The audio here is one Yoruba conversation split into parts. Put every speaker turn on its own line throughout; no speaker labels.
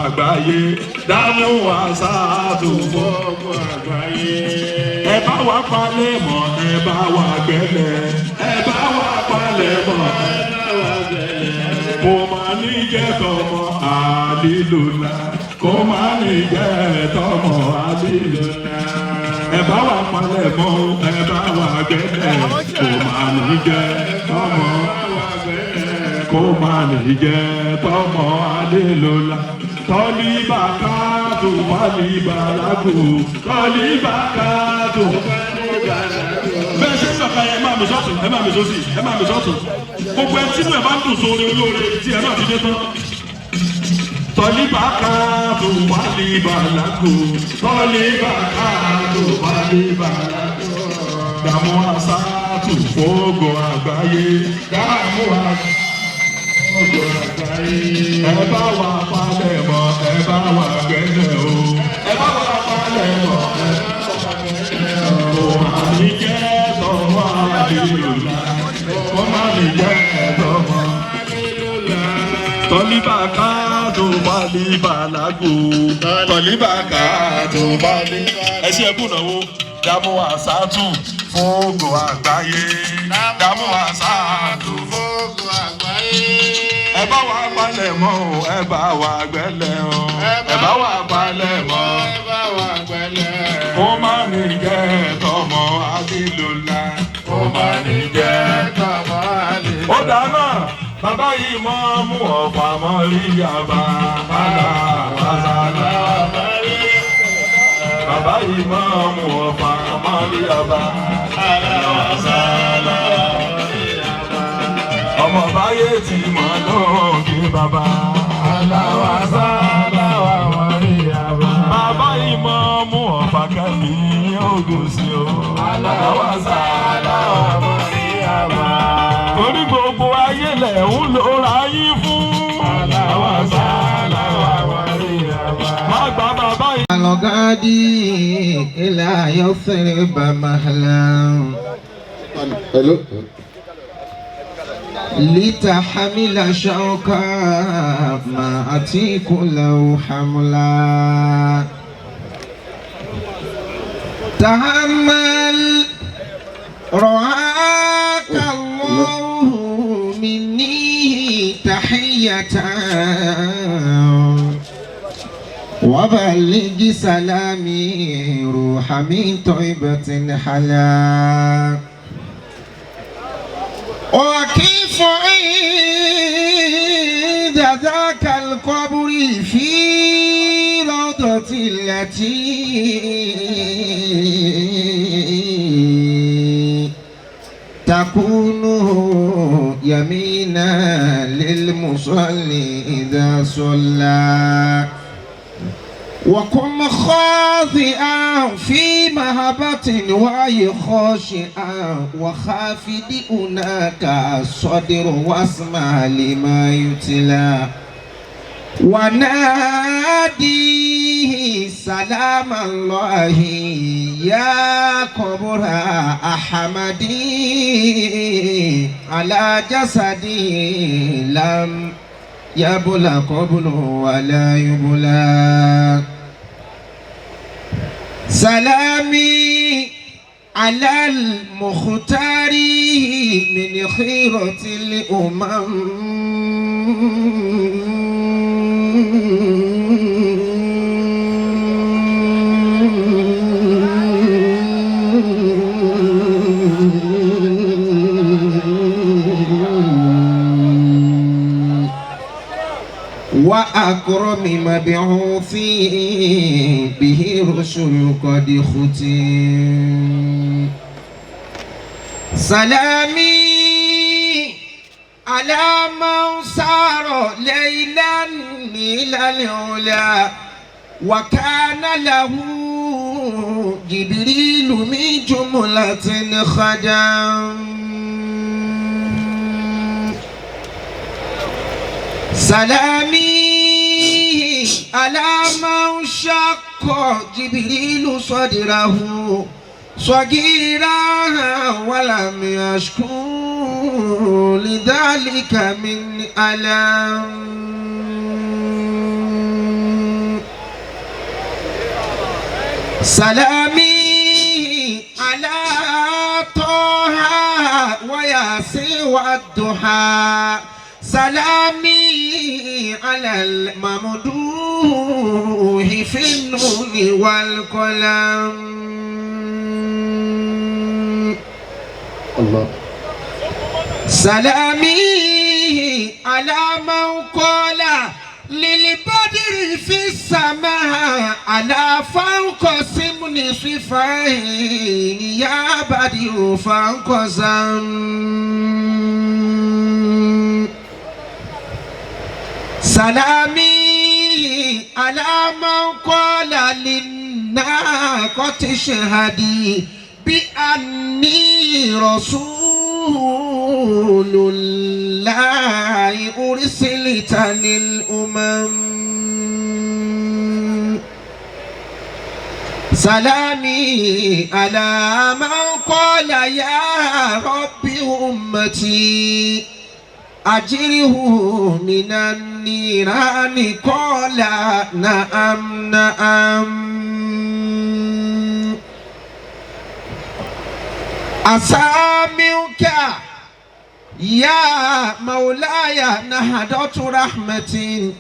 Àgbáyé dààmú àṣàtò
Gbogbo àgbáyé.
Ẹ bá wa palẹ̀ mọ́, ẹ bá wa gbẹ́lẹ̀, ẹ bá wa palẹ̀ mọ́.
Ẹ bá wa gbẹ́lẹ̀.
Kò má ní jẹ́ tọmọ àlìlùlà, kò má ní jẹ́ tọmọ àlìlùlà. Ẹ bá wa palẹ̀ mọ́, ẹ bá wa gbẹ́lẹ̀, kò má ní jẹ́ tọmọ,
Ẹ bá wa gbẹ́lẹ̀.
Kò má ní jẹ́ tọmọ àlìlùlà. Tọ́líbà káàtó wálìbà lágò, tọ́líbà káàtó. Bẹ́ẹ̀ ṣe ń sọ̀ka yẹn, ẹ máa mi sọ́tún, ẹ máa mi sọ́sì, ẹ máa mi sọ́tún. Gbogbo ẹ tínú ẹ bá ń dùn sóore olóore tí ẹ náà ti dé tán. Tọ́líbà káàtó wálìbà lágò, tọ́líbà káàtó wálìbà lágò. Dààmú àṣàtù fógo àgbáyé, dààmú àṣàtù.
Gbogbo àgbáyé.
Ẹ bá wa palẹ̀ mọ́, ẹ bá wa gbẹ́lẹ̀ o. Ẹ bá wa palẹ̀ mọ́, ẹ kò má ní jẹ́ tọmọ àdìlúlà. Kò má ní jẹ́ tọmọ. Tọ́líbà káàdùn wálé bàlágò. Tọ́líbà káàdùn wálé. Ẹ ṣe ẹkú náwó. Dàmú àṣàtù fún ògùn àgbáyé. Dàmú àṣàtù.
Gbogbo àgbáyé.
Ẹ bá wa palẹ̀ mọ́ o, ẹ bá wa gbẹ́lẹ̀ o, ẹ bá wa palẹ̀ mọ́.
Ẹ bá wa gbẹ́lẹ̀.
Kó má ní jẹ́ tọmọ adìlúlá, kó má ní jẹ́.
Tọmọ àlè.
Ó dáná, bàbá yìí mọ́ mú ọ̀pá mọ́ rí yàbá bàlá wàsálà. Bàbá yìí mọ́ mú ọ̀pá mọ́ rí yàbá bàlá wàsálà. Ọmọ báyé ti mọ̀ lóògì bàbá.
Aláwa sáláwa wọlé àbá.
Bàbá yìí mọ́ mú ọ̀pá kẹ́mi ogun sí o.
Aláwa sáláwa wọlé àbá.
Torí gbogbo ayé lẹ̀ ń lora yín fún.
Aláwa sáláwa wọlé àbá.
Má gba bàbá yìí.
الغادي إلى يثرب مهلا.
Hello.
لتحمل شوكا ما أتيك له حملا، تحمل، رعاك الله، مني تحية، وبلغ سلامي روح من طيبة حلا. وكيف عند ذاك القبر في روضة التي تكون يمينا للمصلي إذا صلى، وكن خاطئا في مهبة وعي خاشعا وخافد هناك الصدر واسمع لما يتلى وناديه سلام الله يا قبر أحمدي على جسدي لم يبلى قبل ولا يبلى. سلامي على المختار من خيرة الأمم. وأكرم مبعوث به رسل قد ختم. سلامي على من سار ليلا إلى العلا وكان له جبريل من جملة خدم. سلامي على من شق جبريل صدره صغيرا ولم يشكو لذلك من ألم. سلامي على طه وياسين والضحى سلامي على الممدوح في النون والقلم
الله
سلامي على من قال للبدر في السماء على فوق سمن صفين يا بدر فانقسم سلامي على من قال للناقة اشهدي بأني رسول الله أرسلت للأمم سلامي على من قال يا رب أمتي أجره من النيران قال نعم نعم أسامعك يا مولاي نهضة رحمة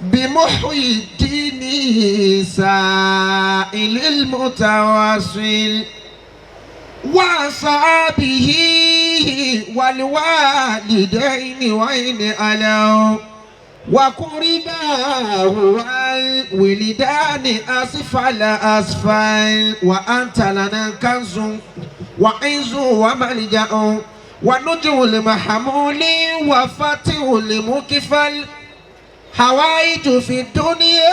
بمحيي الدين سائل المتواصل وأصحابه والوالدين وإن ألوا وقرباه والولدان أسفل أسفل وأنت لنا كنز وعز وملجأ ونجو المحمول وفتح المكفل حوائج في الدنيا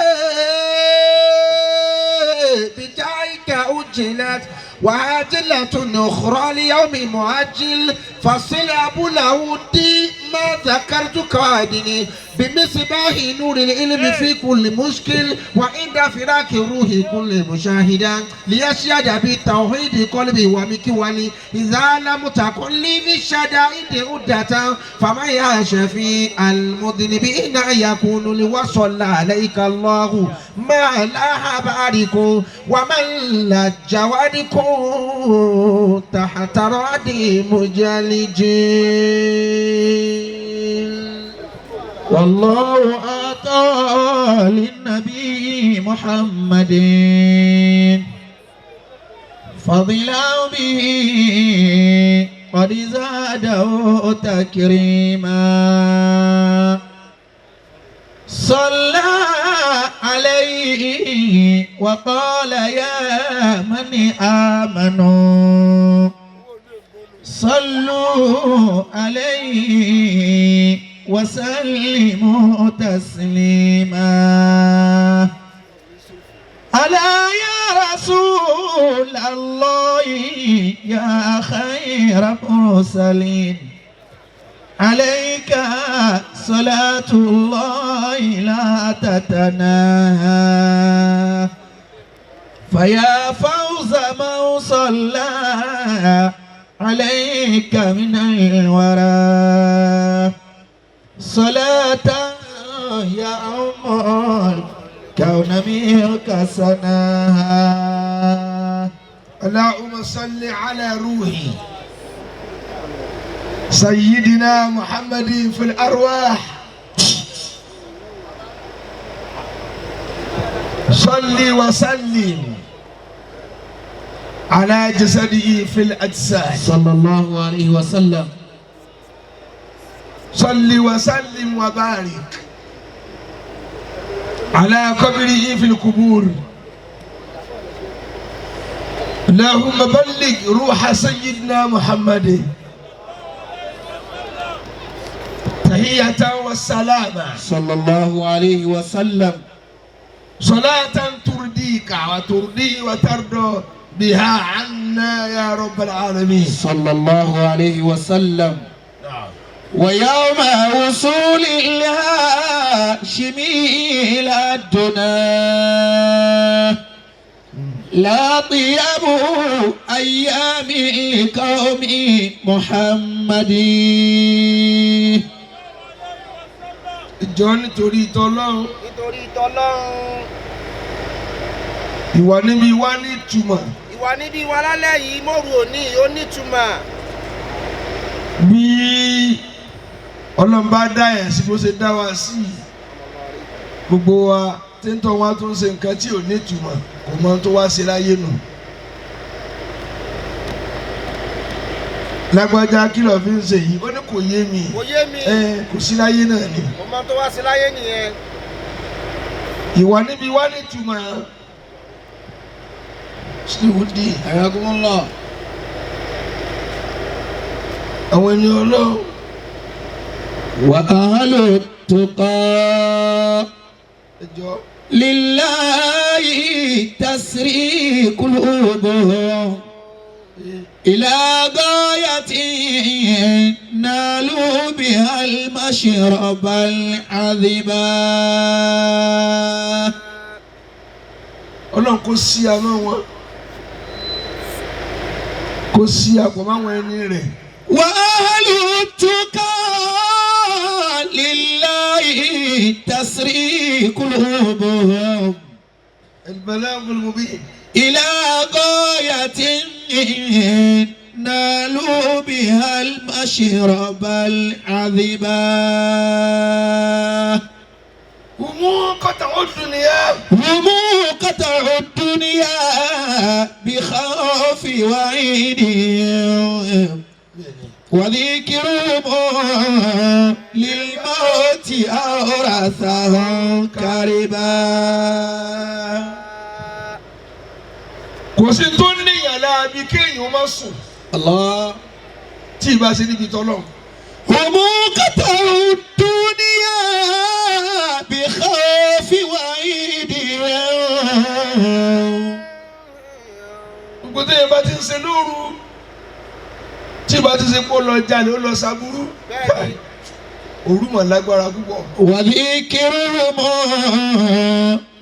بجايك أجلت وعاجلة أخرى ليوم مؤجل فصل أبو لاودي ما ذكرتك وعدني بمصباح نور العلم في كل مشكل وعند فراق الروح كل مشاهدا ليشهد بالتوحيد قلبي ومكولي إذا لم تكن لي بالشدائد عدة فمن يا شفيع المذنبين يكون لوصل عليك الله ما لا بارك ومن لج ودكم تحت رعد مجلجل
والله أعطى للنبي محمد فضلا به قد زاده تكريما صلى عليه وقال يا من آمنوا صلوا عليه وسلموا تسليما ألا يا رسول الله يا خير مرسلين عليك صلاة الله لا تتناهى فيا فوز من صلى عليك من الورى صلاة يا أم الكون منك سناها
اللهم صل على روحي سيدنا محمد في الأرواح صل وسلم على جسده في الأجساد
صلى الله عليه وسلم
صل وسلم وبارك على قبره في القبور اللهم بلغ روح سيدنا محمد تحية والسلامة
صلى الله عليه وسلم
صلاة ترضيك وترضي وترضى بها عنا يا رب العالمين
صلى الله عليه وسلم
نعم.
ويوم وصول الهاشمي إلى الدنا لا طيب أيام القوم محمد
Ìjọ nítorí tọlọ́run
Nítorí tọlọ́run.
Ìwà níbi wá ní ìtumọ̀.
Ìwà níbí wa lálẹ́ yìí mọ́rù òní ó nítumọ̀.
Bí Ọlọ́run bá dá yẹn sí bó ṣe dá wa sí, gbogbo wa tí ń tọ́ wa tó ń ṣe nǹkan tí ò ní ìtumọ̀ kò mọ ohun tó wá ṣe láyé nù. Lágbájá kí ló fi ń ṣe yìí, ó ní kò yé mi.
Kò yé mi.
Ẹ kò sí láyé náà ni.
Kò mọ tó wá sí láyé nìyẹn.
Ìwà níbi wá ní ìtumọ̀. Sùwùdí.
Ayakumullah.
Àwọn ènìyàn Ọlọ́run.
Wa ahlu tuqa.
Ẹjọ́.
Lillahi tasri qulubuhum ila ghayatin nalu biha al-mashrab al-'adhiba.
Ọlọ́run kò sí àmọ́ wọn, kò sí àpò máwọn ẹni rẹ̀.
Wa ahlu tuqa lillahi tasri qulubuhum
al-balagh al-mubin.
إلى غاية نالوا بها المشرب العذبا.
Umu qata'u dunya.
هم قطعوا الدنيا بخوف وعيد وذكرهم للموت أورثهم كربا.
Kò sí tó níyàn láabi kéèyàn má sùn
الله
tí ì bá ṣe níbi tọ́lọ̀.
هم قطعوا الدنيا بخوف وعيد.
Gbogbo téèyàn bá ti ń ṣe lóru tí ì bá ti ṣe kó lọ jalè ó lọ ṣàbúrú.
Bẹ́ẹ̀ni.
Òru mọ̀ lágbára púpọ̀.
وذكرهم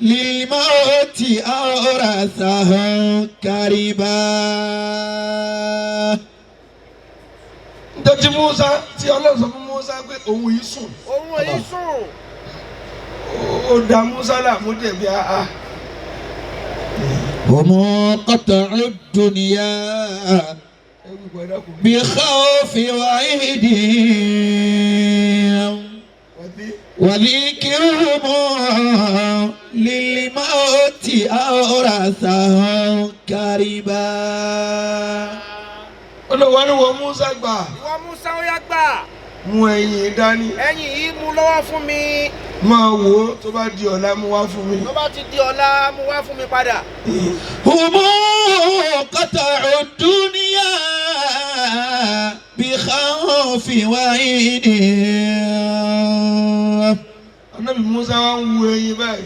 للموت أورثهم كربا.
Nítorí tí Musa tí Ọlọ́run sọ fún Musa pé òun yìí sùn.
Òun ò yí sùn.
Ó da Musa láàmú dẹ̀bi àá.
هم قطعوا الدنيا
Ẹ wí pẹ̀lú ọkùnrin.
بخوف وعيد
Wọ́n
وذكرهم للموت أورثهم كربا.
Olùwà ni wọ́n Musa gbà.
Ìwọ Musa ó yá gbà.
Mú ẹyin dání.
Ẹyin yìí mú lọ́wọ́ fún mi.
Máa wò ó tó bá di ọ̀la mú wá fún mi.
Tó bá ti di ọ̀la mú wá fún mi padà.
هم قطعوا الدنيا بخوف وعيد.
Ànábì Musa wá ń wo ẹyin báyìí.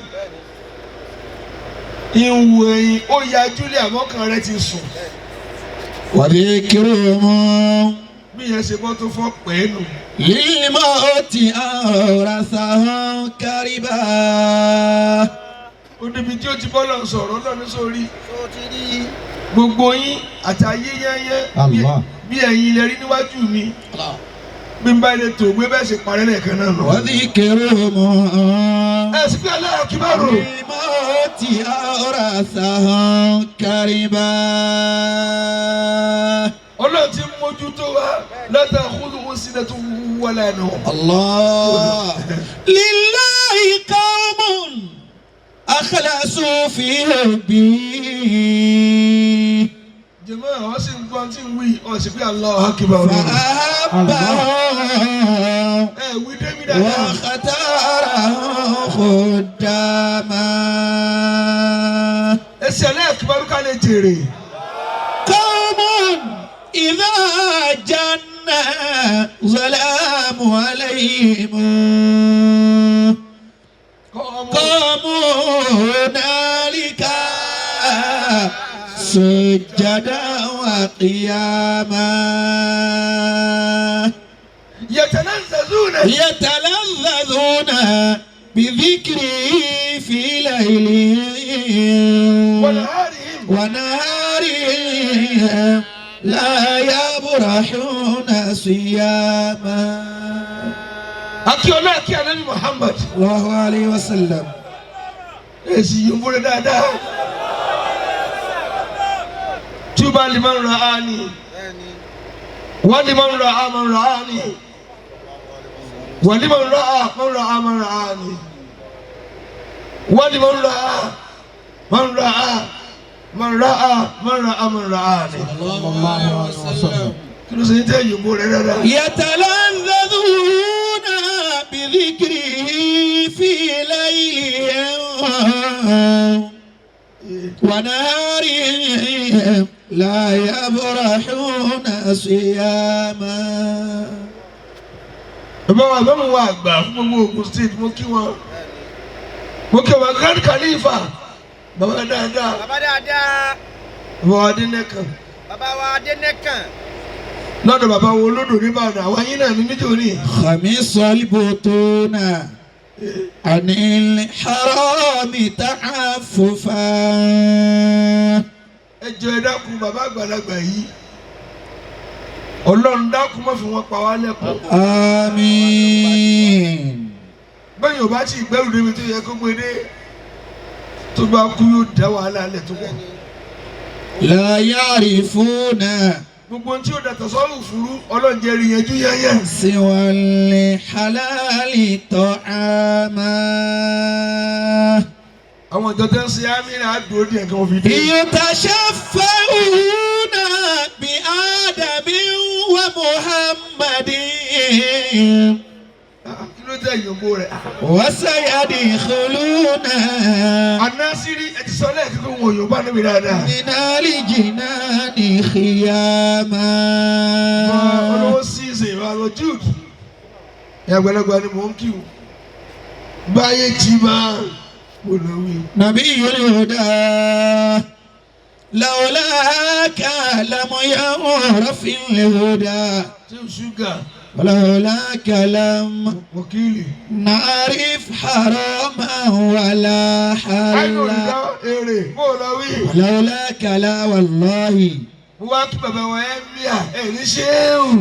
Ń wo ẹyin ó ya Júlẹ̀ àmọ́kàn rẹ̀ ti sùn.
وذكرهم
Bí yẹn ṣe bọ́ tó fọ́ pẹ́ẹ́nù.
للموت أورثهم كربا.
Ó débi tí ó ti bọ́ lọ sọ̀rọ̀ lọ́ní sórí.
Tó ti rí.
Gbogbo yín àti ayé yẹ́yẹ́
Allah.
bí ẹ̀yin ilẹ̀ rí níwájú mi. Bí n bá ilé tó gbé bẹ́ẹ̀ ṣe parẹ́ lẹ́ẹ̀kan náà lọ.
وذكرهم
Ẹ sì pé aláàrọ̀ kí bá rò.
للموت أورثهم كربا.
Ọlọ́run ti ń mójútó wa látà kúndùn ó sì lẹ́tọ̀ wọlé ẹnu.
الله لله قوم أخلصوا في حبه.
Jẹ̀mọ́ àwọn sì ń gbọ́n tí ń wí ọ̀ sì pé Allahu Akbar.
فأحبهم
Ẹ wí débi dáadáa.
واختارهم خداما.
Ẹ sì Allahu Akbar ká lè jèrè.
قوم إذا جن ظلام عليهم
Kọ́ ọmọ
قاموا هنالك سجدا وقياما.
yatanazzazuna.
يتلذذون بذكره في ليلهم
ونهارهم.
ونهارهم لا يبرحون صياما.
Akí ọlọ́ akí Ànábì Muhammad.
الله عليه وسلم.
Èsì yìí ń búrẹ́ dáadáa. Túbà liman ra'ani wa liman ra'a man ra'ani wa liman ra'a man ra'a man ra'ani wa liman ra'a man ra'a man ra'a man ra'a man ra'ani. Kí ló ṣe ń tẹ́ ìyókù rẹ̀ dáadáa?
يتلذذون بذكره في ليلهم ونهارهم لا يبرحون صياما.
Bàbá wa bẹ́ẹ̀ mo wà àgbà fún gbogbo Ogun State, mo kí wọn. Mo kí wọn Grand Khalifa, bàbá dáadáa,
Bàbá dáadáa.
Bàbá wa Adénẹ́kàn.
Bàbá wa Adénẹ́kàn.
Lọ́dọ̀ bàbá wo olódò nìbàdàn, àwọn yín náà ní nítorí.
خميس البطون عن الحرام تعففا.
Ẹ jọ̀ọ́, ẹ dákun, bàbá àgbàlagbà yìí, Ọlọ́run dákun má fi wọn pa wá lẹ́kọ̀ọ́.
آمين.
Bẹ́ẹ̀ yóò bá ti gbẹ́rù débi tó yẹ kó gbé dé, tó bá kú yóò dá wàhálà lẹ̀ tó pọ̀.
لا يعرفون
Gbogbo ohun tí ó dàtọ̀ sọ́rùn fúrú, Ọlọ́run jẹ́ rí yanjú yẹ́yẹ́.
سوى الحلال طعاما.
Àwọn ìjọ tẹ́ ń ṣe ámìnà á dúró díẹ̀ kan fi dé.
يتشفعون بآدم ومحمد
Kí ló tẹ̀ yòǹbó rẹ̀?
وسيدخلون
Anásírí ẹ ti sọ lẹ́ẹ̀kí kó wọn yóò bá níbi dáadáa.
من الجنان خياما.
Olówó sí ìsè ìwà lọ Jude. Ìyá àgbàlagbà ni mò ń kí o. Báyé jí máa mo lọ wí.
نبي الهدى لولاك لم يعرف الهدى.
Ṣé o ṣúgà?
ولولاك لم
Wọ́kìlì.
نعرف حراما ولا
Àìní
حلا.
òrìṣà èrè mo lọ wí.
ولولاك لا والله.
Mo wá kí bàbá wa ẹ́ bíà ẹ̀ ní ṣéwù.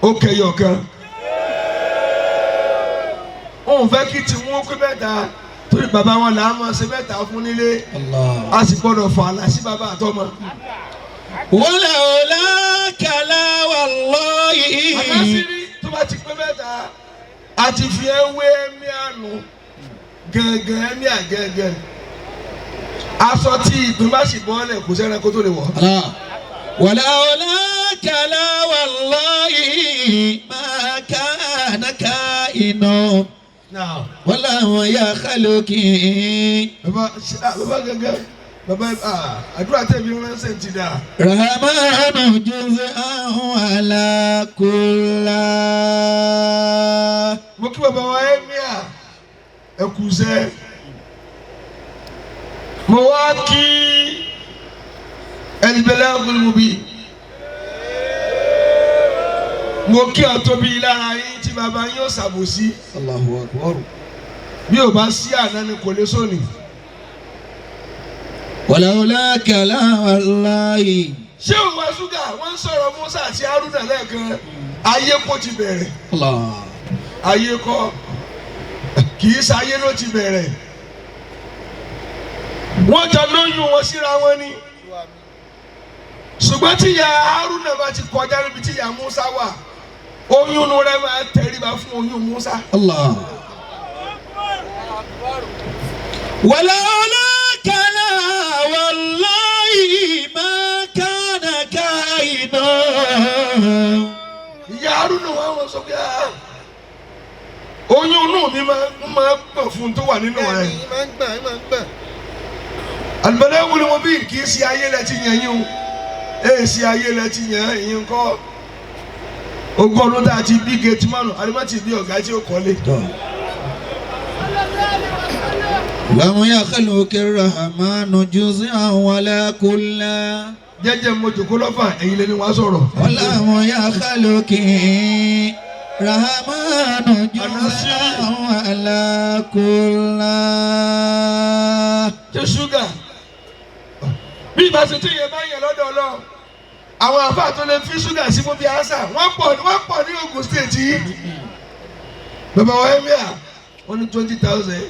Ó kẹyọ̀ kan. Òun fẹ́ kí tiwọn pé mẹ́ta torí bàbá wọn là á máa ṣe mẹ́ta fún nílé.
الله.
A sì gbọ́dọ̀ fà á sí bàbá àtọmọ.
ولولاك لا والله.
Àkásírí tó bá ti pé mẹ́ta, a ti fi ẹ́ wé ẹ̀mí àánú gẹ́gẹ́ ẹ̀mí àgẹ́gẹ́. Aṣọ tí ìpín bá sì bọ́ọ̀lẹ̀ kò sẹ́ran kó tó lè wọ̀.
الله. ولولاك لا والله ما كان كائن ولا يخلق.
Bàbá bàbá gẹ́gẹ́ bàbá àdúrà tẹ̀mí ránṣẹ́ ti dà.
رحمن جزءا على كل.
Mo kí bàbá wa ẹ́míà ẹ kú iṣẹ́. Mo wá kí ẹnìbẹ̀lẹ̀ ọ̀gbìnmùbí. Mo kí ọ̀tóbi lára yín tí bàbá yín ò ṣàbòsí.
الله أكبر.
Bí ò bá sí àná ni kò lè sóni.
ولولاك لا والله.
Ṣé òun wá ṣúgà wọ́n ń sọ̀rọ̀ Musa àti Haruna lẹ́ẹ̀kan, ayé kò ti bẹ̀rẹ̀.
الله.
Ayé kọ́, kì í ṣayé ló ti bẹ̀rẹ̀. Wọ́n jọ lóyún wọn síra wọn ni, ṣùgbọ́n tí ìyá Haruna bá ti kọjá níbi tí ìyá Musa wà, oyún inú rẹ̀ máa tẹríba fún oyún Musa.
الله. ولولاك لا والله ما كان كائن.
Ìyá Haruna wà wọ́n sọ pé, "Ah, oyún inú mi máa pọ̀ fún un tó wà nínú rẹ̀."
Bẹ́ẹ̀ni, máa ń gbọ̀n, máa ń gbọ̀n.
Àlùbọ́dé wúlò wọn bí kì í ṣe ayé lẹ ti yàn yín o, èyí ṣe ayé lẹ ti yàn yín kọ́. Ogún ọdún tá a ti bí gate márùn àdìmọ́ ti bí ọ̀gá tí ó kọ́lé.
لم يخلق الرحمن جزءا ولا كلا.
Jẹ́jẹ́ mo jòkó lọ́fà, ẹ̀yin lẹni wàá sọ̀rọ̀.
ولم يخلق الرحمن جزءا ولا كلا.
Ṣé ṣúgà bí ìbá ṣe tí yẹn bá yẹn lọ́dọ̀ Ọlọ́run, àwọn àfáà tó lè fi ṣúgà sí fún bí àṣà wọ́n pọ̀ ní Ogun State yìí. Bàbá wa emir wọ́n ní 20,000.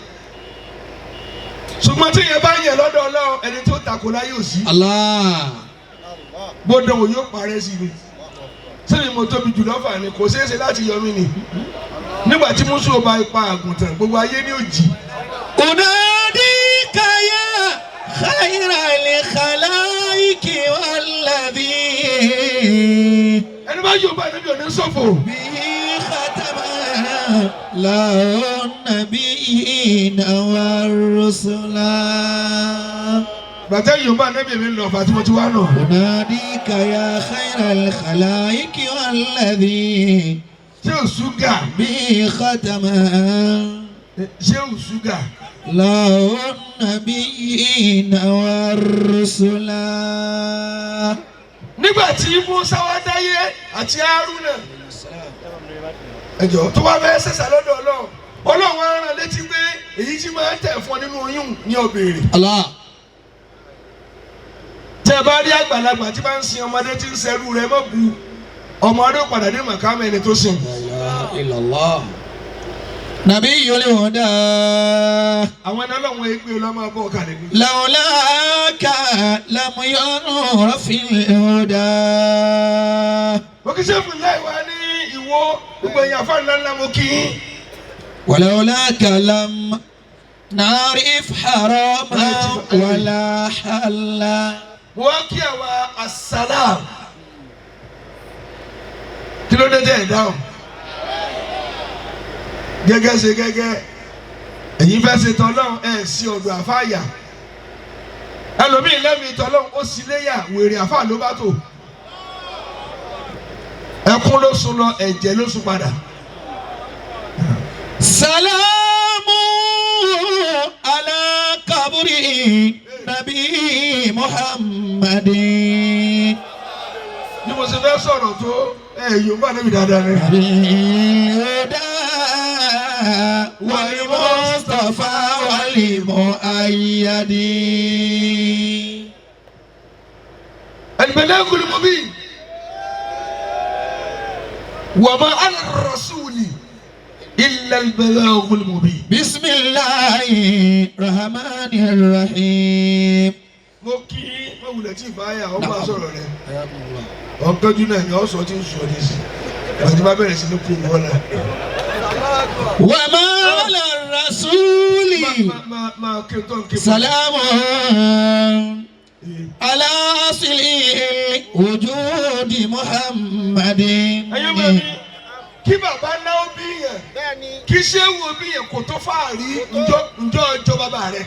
Ṣùgbọ́n tí yẹn bá yẹn lọ́dọ̀ Ọlọ́run ẹni tó takò láyé ò sí.
Allah.
Gbọ́dọ̀ wò yóò parẹ́ sí mi. Sẹ́mi mo tóbi jù lọ́fà ni kò ṣeé ṣe láti yọ mí ni. Nígbà tí Mùsùlùmí bá ipa àgùntàn gbogbo ayé ní òjì.
أناديك يا خير الخلائق والذي
Ẹni bá yóò bá níbi òní ṣòfò.
به ختم له النبيين والرسل.
Bàtẹ́ yóò bá níbi mi lọ fà tí mo ti wá nù.
أناديك يا خير الخلائق والذي
Ṣé ò ṣúgà?
به ختم
Ṣé ò ṣúgà?
له النبيين والرسل.
Nígbà tí Musa wá dáyé àti Haruna. Ẹjọ́ tó bá fẹ́ ṣẹ̀ṣà lọ́dọ̀ Ọlọ́run. Ọlọ́run á rán létí pé èyí tí máa ń tẹ̀ fún ọ nínú oyún ní ọ̀bẹ̀rẹ̀.
Allah.
Tẹ́ ẹ bá rí àgbàlagbà tí bá ń sin ọmọdé tí ń ṣerú rẹ̀ mọ́ bu ọmọdé ó padà dé màkàmẹ́ ẹni tó sìn.
La ilaha illallah. نبي الهدى.
Àwọn ẹni Ọlọ́run ẹgbẹ́ lọ́mọ bọ́ kalẹ̀ ní.
لولاك لم يعرف الهدى.
Mo kí sẹ́fù láì wá ní ìwọ gbogbo ẹ̀yìn àfáà ńlá ńlá mo kí yín.
ولولاك لم نعرف حراما ولا حلا.
Mo wá kí àwa asalaam. Kí ló dé tẹ̀ ẹ̀ dáhùn? Gẹ́gẹ́ ṣe gẹ́gẹ́ èyí fẹ́ ṣe tọ́lọ́run ẹ̀ sí ọ̀dọ̀ àfáàyà. Ẹlòmíì lẹ́mìí tọ́lọ́run ó sì léyà wèrè àfáà ló bá tò. Ẹkún ló sun lọ ẹ̀jẹ̀ ló sun padà.
سلام على قبر نبي محمد.
Bí mo ṣe fẹ́ sọ̀rọ̀ tó ẹ̀ yóò bá níbi dáadáa ni.
بالهدى والمصطفى والمؤيد.
البلاغ المبين وما على الرسول إلا البلاغ المبين.
بسم الله الرحمن الرحيم.
Mo kí wọ́n wulẹ̀ tí ìbáyà ọ bá sọ̀rọ̀ rẹ̀ ọ̀gánjú náà ni ọ̀sọ̀ tí ń sọ ní sí ìgbà tí bá bẹ̀rẹ̀ sí ní kú wọn náà.
وما على الرسول
Máa máa kí n tó ń kí.
سلام على أصل الوجود محمد.
Ẹ̀yin mọ̀ mi kí bàbá náà ó bí yẹn
Bẹ́ẹ̀ni.
kí ṣéwù bí yẹn kò tó fàárí ǹjọ́ ọjọ́ bàbá rẹ̀.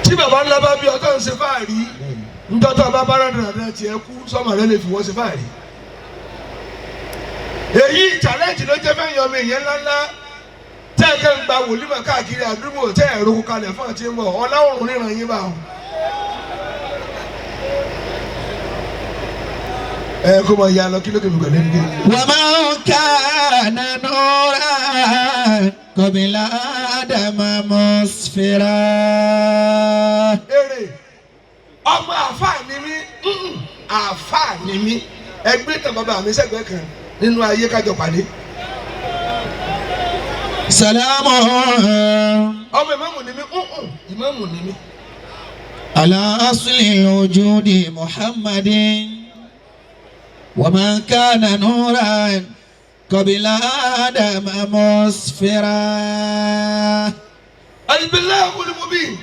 Tí bàbá ńlá bá bí ọtọ́ ń ṣe fàárí ńdọ́tọ̀ bá bá rẹ̀ rẹ̀ tiẹ̀ kú sọ́mọ rẹ̀ lè fi wọ́n ṣe fàárí. Èyí challenge ló jẹ́ fẹ́yìn ọmọ èèyàn ńláńlá tẹ́ ẹ kẹ́ ń gba wòlímọ̀ káàkiri àdúgbò tẹ́ ẹ roko kalẹ̀ fún àti ń bọ̀ ọlá òrùn ríran yín bá wọn. Ẹ kó mọ ìyá lọ kí ló kébì pẹ̀lú ẹni kékeré.
ومن كان نورا قبل آدم مسفرا.
Èrè ọmọ àáfàá ni mí, àáfàá ni mí, ẹgbẹ́ tàn bàbá mi sẹ́gbẹ́ kan nínú ayé kájọ pàdé.
سلام
Ọmọ ìmáàmù ni mí, ìmáàmù ni mí.
على أصل الوجود محمد. ومن كان نورا قبل آدم مسفرا.
Al-balagh al-mubin.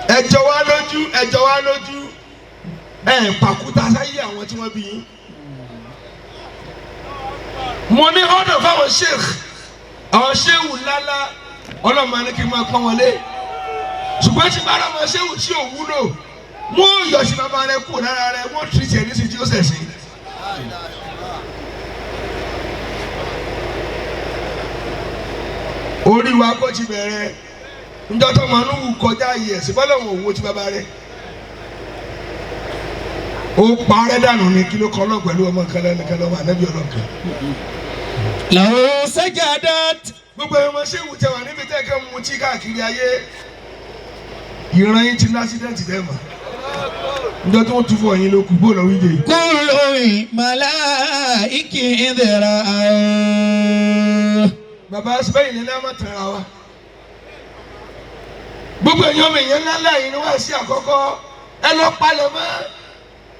Ẹ jọ wá lójú, ẹ jọ wá lójú, ẹ pàkúta sáyé àwọn tí wọ́n bí yín. Mo ní ọ̀nà fáwọn sheikh, àwọn sheikh ńláńlá ọlọ́mọ ní kí n máa pọ́n wọn lé. Ṣùgbọ́n tí bára ọmọ sheikh tí ò wúlò, wọ́n yọ̀ sí bàbá rẹ kúrò lára rẹ, wọ́n tìrìtì ẹ̀ nísìsiyìí tí ó ṣẹ̀ sí. Orí wa kò ti bẹ̀rẹ̀ njọ́ tó máa ń wù kọjá yìí ẹ̀sìn bọ́lá òun òwò ti bàbá rẹ̀ ó parẹ́ dànù ni kí ló kọ́ lọ pẹ̀lú ọmọ kan lẹ́nu kan lọ́mọ ànábì ọlọ́kan.
لو سجدت
Gbogbo ẹ̀rọ ṣé wù tẹ wà níbi tẹ́ kẹ́ mu tí káàkiri ayé ìran yín ti ní ásídẹ́ǹtì bẹ́ẹ̀ mọ̀ njọ́ tó ń tu fún ọ̀yin ló kù bó lọ wíjẹ.
كل الملائكة إذ رأوا
Bàbá sẹ́yìn ní náà má tẹ̀ra wa. Gbogbo èèyàn mi yẹn ńlá yìí ni wọ́n ṣe àkọ́kọ́ ẹ lọ palẹ̀ mọ́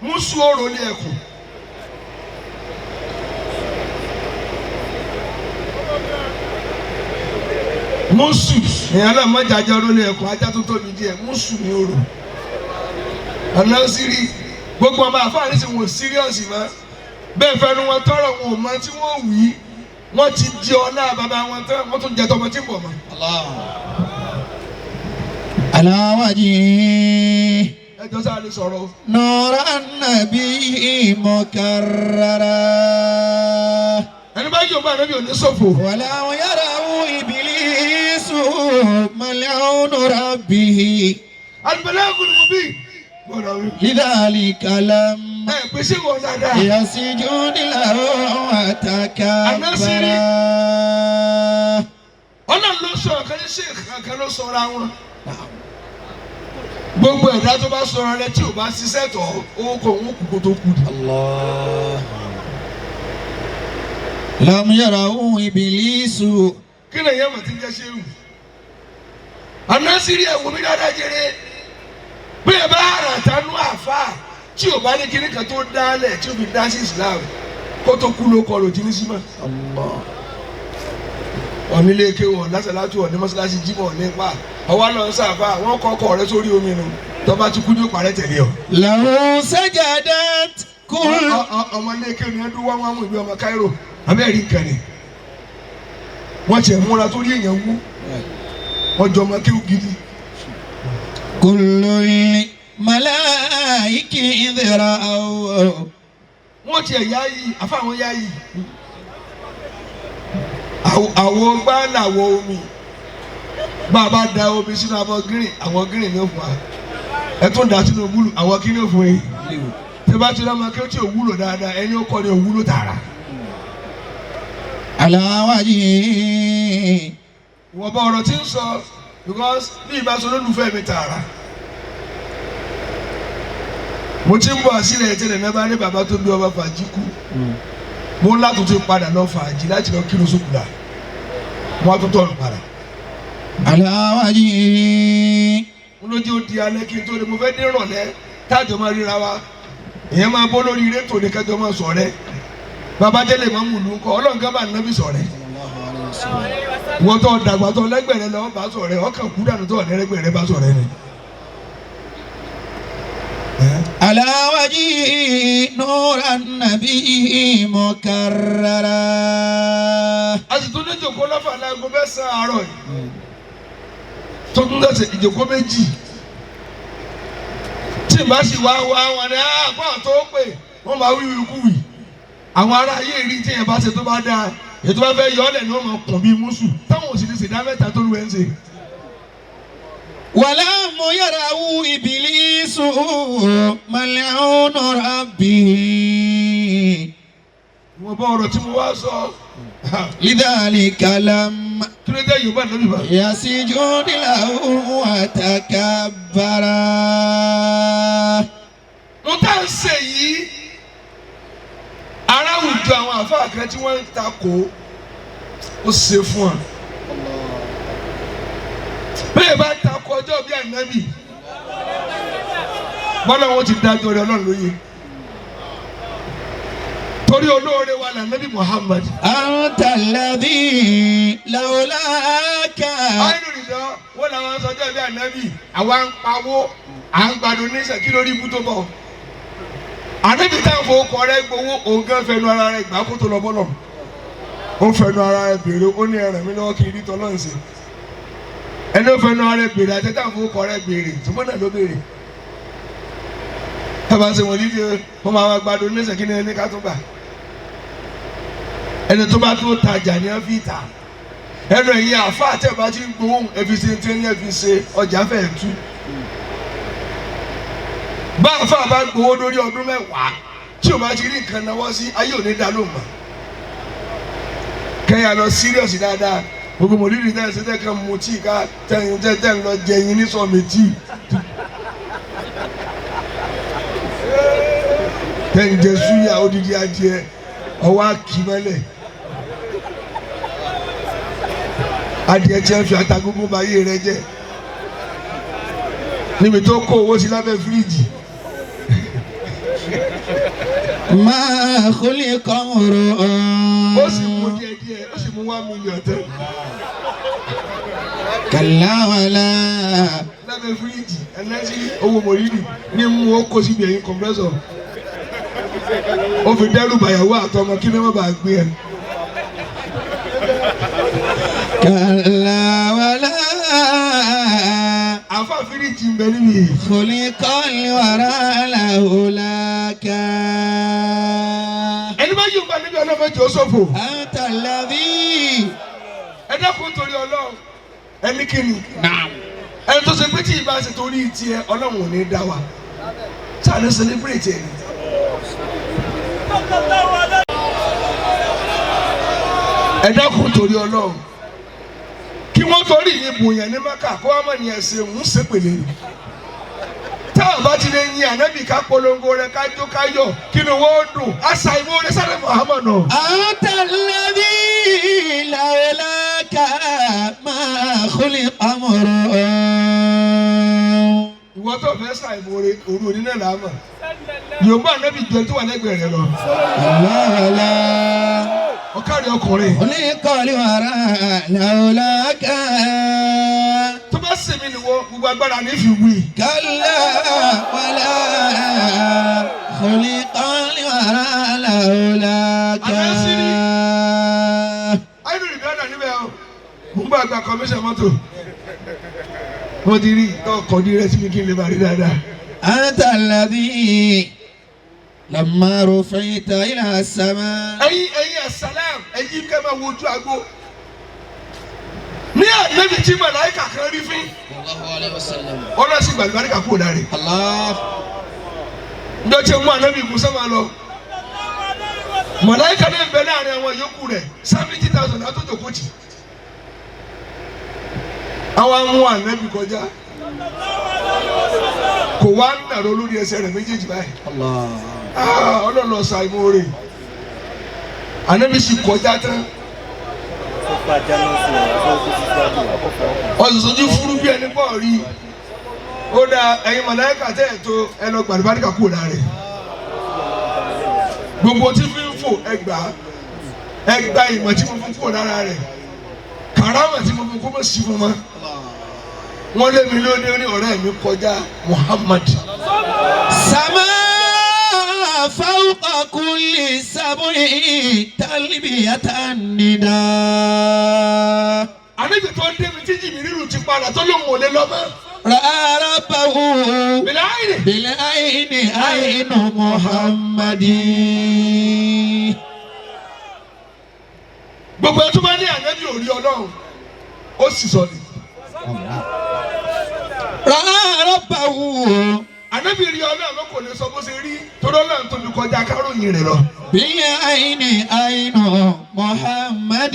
mùsùn òrò ní ẹ̀kún. Mùsù èèyàn náà mọ̀jà jẹ́ òrò ní ẹ̀kún ajá tó tóbi díẹ̀ mùsù ní òrò. Ọ̀nà sírí gbogbo ọmọ àfáàní sì wọ́n síríọ̀sì mọ́ bẹ́ẹ̀ fẹ́nu wọn tọrọ wọn ò mọ tí wọ́n wí wọ́n ti di ọlá bàbá wọn tán wọ́n tún jẹ tọmọ tí ń bọ̀ mọ́.
على وجهه
Ẹjọ́ sáà lè sọ̀rọ̀ o.
نور النبي مكررا
Ẹni bá yóò bá ànábì òní ṣòfò.
ولو يره إبليس ملعون ربه
Al-balagul mubin. Gbọ́dọ̀ wí.
لذلك لم
Ẹ pèsè wọn dáadáa.
يسجد له وتكبر.
Ọlọ́run ló sọ ọ̀kan ní sheikh kan ló sọra wọn. Gbogbo ẹ̀dá tó bá sọ̀rọ̀ rẹ tí ò bá ṣiṣẹ́ tọ̀ owó kò ń kú kó tó kú di.
الله لم يره إبليس
Kí ni ìyá màtí ń jẹ́ ṣéwù? Ànásírí ẹ̀wò mi dáadáa jẹrẹ. Bí ẹ bá rà tánú àfà tí ò bá ní kíní kan tó dálẹ̀ tí ò fi dá sí Islam kó tó kú ló kọ lòdì ní símọ̀.
الله
Ọ̀nílé kéwọ̀ lásàlátù ọ̀ní mọ́sálásí jímọ̀ nípa ọwọ́ lọ sáfà wọ́n kọ́ ọkọ rẹ sórí omi nu tọ́ba ti kú ní òpàrẹ́ tẹ̀lé ọ.
له سجدت كل
Ọmọ ilé kéwọ̀ ni wọ́n dún wá wọn mú ìwé ọmọ Cairo abẹ́rẹ́ ìkànnì wọ́n tiẹ̀ múra torí èèyàn wú wọ́n jọ ọmọ kéwù gidi.
كل الملائكة إذ رأوا
Wọ́n tiẹ̀ yá yìí àfàwọn yá yìí. Àwọ̀ gbá làwọ̀ omi bá a bá da omi sínú abọ́ gírìn àwọn gírìn ní òfin wa ẹ tún da sínú búlù àwọn kíní òfin yìí tí bá ti rí ọmọ kéwù tí ò wúlò dáadáa ẹni ó kọ́ ni ò wúlò tààrà.
على وجهه
Ìwọ̀nba ọ̀rọ̀ tí ń sọ because bí ìbá sọ lólùfẹ́ mi tààrà. Mo ti ń bọ̀ sílẹ̀ tẹ́lẹ̀ náà bá ní bàbá tó bí ọba fàájì kú. Mo ń látúntò padà lọ fàájì láti lọ kírun sókùlà. Mo á tún tọ̀nù padà.
على وجهه
Mo ló jẹ́ ó di alẹ́ kí n tó dé mo fẹ́ dé ìrọ̀lẹ́ táàjọ máa ríra wa. Ìyẹn máa bọ́ lórí rétò ní kẹjọ máa sọ̀rẹ́. Bàbá jẹ́lẹ̀ máa ń mú lù ú kọ́ Ọlọ́run kan bá nábì sọ̀rẹ́. Wọ́n tó dàgbà tó lẹ́gbẹ̀rẹ́ lọ bá sọ̀rẹ́ ọkàn kú dànù tó ọ̀lẹ́rẹ́gbẹ̀rẹ́ bá sọ̀rẹ́ ni.
على وجهه نور النبي مكررا
A sì tún ní ìjòkó lọ́fà láago mẹ́sàn-án àárọ̀ yìí tó tún dẹ̀sẹ̀ ìjòkó méjì tí n bá sì wá wá wọn ni àpá tó pè wọ́n máa wíwí kú wì àwọn ará ayé rí tí yẹn bá ṣe tó bá dáa ètò bá fẹ́ yọ ọ́ lẹ̀ ni wọ́n máa kùn bí mùsù táwọn ò sì ní ṣèdá mẹ́ta tó lù ẹ́ ń ṣe.
ولم يره إبليس ملعون ربه
Ìwọ̀nba ọ̀rọ̀ tí mo wá sọ
لذلك لم
kí ló dé Yorùbá lórí bá.
يسجد له وتكبر.
Mo tá ń ṣe yìí ará àwùjọ àwọn àfáà kan tí wọ́n ń takò ó ṣe fún wa. Bẹ́ẹ̀ bá takò ọjọ́ bí ànábì bọ́lá wọn ti dájọ́ rẹ Ọlọ́run lóye torí olóore wa lànàbì Muhammad.
أنت الذي لولاك
Àìlú nìjọ wọ́n làwọn sọjọ́ bí ànábì àwa ń pawó à ń gbàdúrà níṣẹ́ kí lórí ibú tó bọ̀. Ànábì táwọn fowó kọ rẹ gbowó òun gan fẹnu ara rẹ gbà kó tó lọ bọ́lọ̀. Ó fẹnu ara rẹ béèrè ó ní ẹrẹ̀ mi lọ́wọ́ kí n rí tọ́lọ́ ń ṣe. Ẹni ó fẹnu ara rẹ béèrè àti táwọn fowó kọ rẹ béèrè ṣùgbọ́n náà ló béèrè. Ẹ bá ṣe wọ́n lídìí wọ́n máa wá gbàdúrà níṣẹ́ kí ni ẹni ká tó gbà. Ẹni tó bá tó tajà ní ẹ fi tà ẹnu ẹ̀yin àfa àtẹ̀bá ti ń gbowó ẹfi ṣe tí ẹni ẹfi ṣe ọjà fẹ́ẹ̀ tú. Bá àfa bá gbowó lórí ọdún mẹ́wàá tí o bá ti rí nǹkan náwó sí ayé òní dá ló mọ̀. Kẹ́yà lọ síríọ̀sì dáadáa gbogbo mòlídìí tẹ́ ẹ ṣe tẹ́ kan mu tíì ká tẹ́yìn tẹ́ tẹ́ ń lọ jẹyin ní sọ̀mì tíì. Tẹ́ ń jẹ súyà odidi adìẹ ọwọ́ àkìmọ́lẹ̀. Adìẹ tí wọ́n fi ata gúngún ba ayé rẹ jẹ́ níbi tó kó owó sí lábẹ́ fíríjì.
ما خلق امرؤ
Ó sì mú díẹ̀ díẹ̀, ó sì mú 1 million tán
كلا ولا
lábẹ́ fíríjì. Ẹlẹ́sìn owó mòrírì ní mú ó kó síbi ẹ̀yìn kọ̀m̀pẹ́sọ̀. Ó fi dẹ́rù bàyàwó àtọmọ kí ni wọ́n bá gbé ẹ.
كلا ولا
Àfa fíríjì ń bẹ níbi yìí.
خلق الورى لولاك
Ẹni bá yóò bá níbi ọlọ́mọ jẹ́ òṣòfò.
أنت الذي
Ẹ dákun torí Ọlọ́run. Ẹni kí ni?
نعم
Ẹni tó ṣe pé tí ìbá ṣe torí tiẹ̀ Ọlọ́run ò ní dá wa. Sáà ní celebrate ẹni. Ẹ dákun torí Ọlọ́run. Kí wọ́n torí ìyẹn bòyàn ní Mẹ́kà kó wá mọ̀ ní ẹsẹ̀ ń ṣépèlè ni. Tá a bá ti lè yin ànábì ká polongo rẹ̀ ká jó ká yọ̀ kí ni wọ́n dùn. Àṣà ìwé sáré Muhammad náà.
أنت الذي لولاك ما خلق امرؤ
Ìwọ tó fẹ́ ṣàìmoore òru òní náà làá mọ̀. Yorùbá ànábì jọ tó wà lẹ́gbẹ̀ẹ́ rẹ lọ.
الله لا
Ọ̀kadì ọkùnrin.
خلق الورى لولاك
Tó bá sèmi nìwọ gbogbo agbára ní fi wí.
كلا ولا خلق الورى لولاك
Ayélujára ìbí ọ̀dà níbẹ̀ o. Mo ń bá àgbà kọmíṣẹ̀ mọ́tò. Mo ti rí ọkọ̀ ní rẹ síbi kí n lè bá rí dáadáa.
أنت الذي لما رفعت إلى السماء
Ẹyin ẹyin ẹ̀sálàm ẹyin kẹ́ máa wojú àgbo. Ní ànábì tí màláìkà kan rí fín. Ọlọ́sìn gbàlúbáríkà kúrò láre.
الله
Ndọ́ tí mú ànábì Musa máa lọ. Màláìkà náà ń bẹ láàrin àwọn yòókù rẹ̀ 70,000 látòjò kòtì. Àwọn amú ànábì kọjá. Kò wá ń nàró lórí ẹsẹ̀ rẹ̀ méjèèjì báyìí.
الله
Ah, Ọlọ́run ló ṣà ìmoore. Ànábì sì kọjá tán. Ọ̀sọ̀sọ̀jú fúrú bí ẹni pọ̀ rí. Ó dá ẹ̀yin màláìkà tẹ́ ẹ̀ tó ẹ lọ gbàdúrà kúrò lára rẹ̀. Gbogbo tí fi ń fò ẹgbà ẹgbà ìmọ̀ tí mo fún kúrò lára rẹ̀. Kàrámà tí mo fún kó mọ̀ sí fún ma. Wọ́n lé mi lóde ní ọ̀rẹ́ mi kọjá Muhammad.
سماء فوق كل سبع تلبية النداء
Àníbi tó ń débi tí Jìbìrìlù ti padà tó lóun ò lè lọ mọ́.
رأى ربه
Bìlà áyìnì.
بالعين عين محمد
Gbogbo ẹ tó bá ní ànábì ò rí Ọlọ́run ó sì sọ ni.
رأى ربه
Ànábì rí Ọlọ́run kò lè sọ bó ṣe rí torí Ọlọ́run tóbi kọjá káròyìn rẹ̀ lọ.
بالعين عين محمد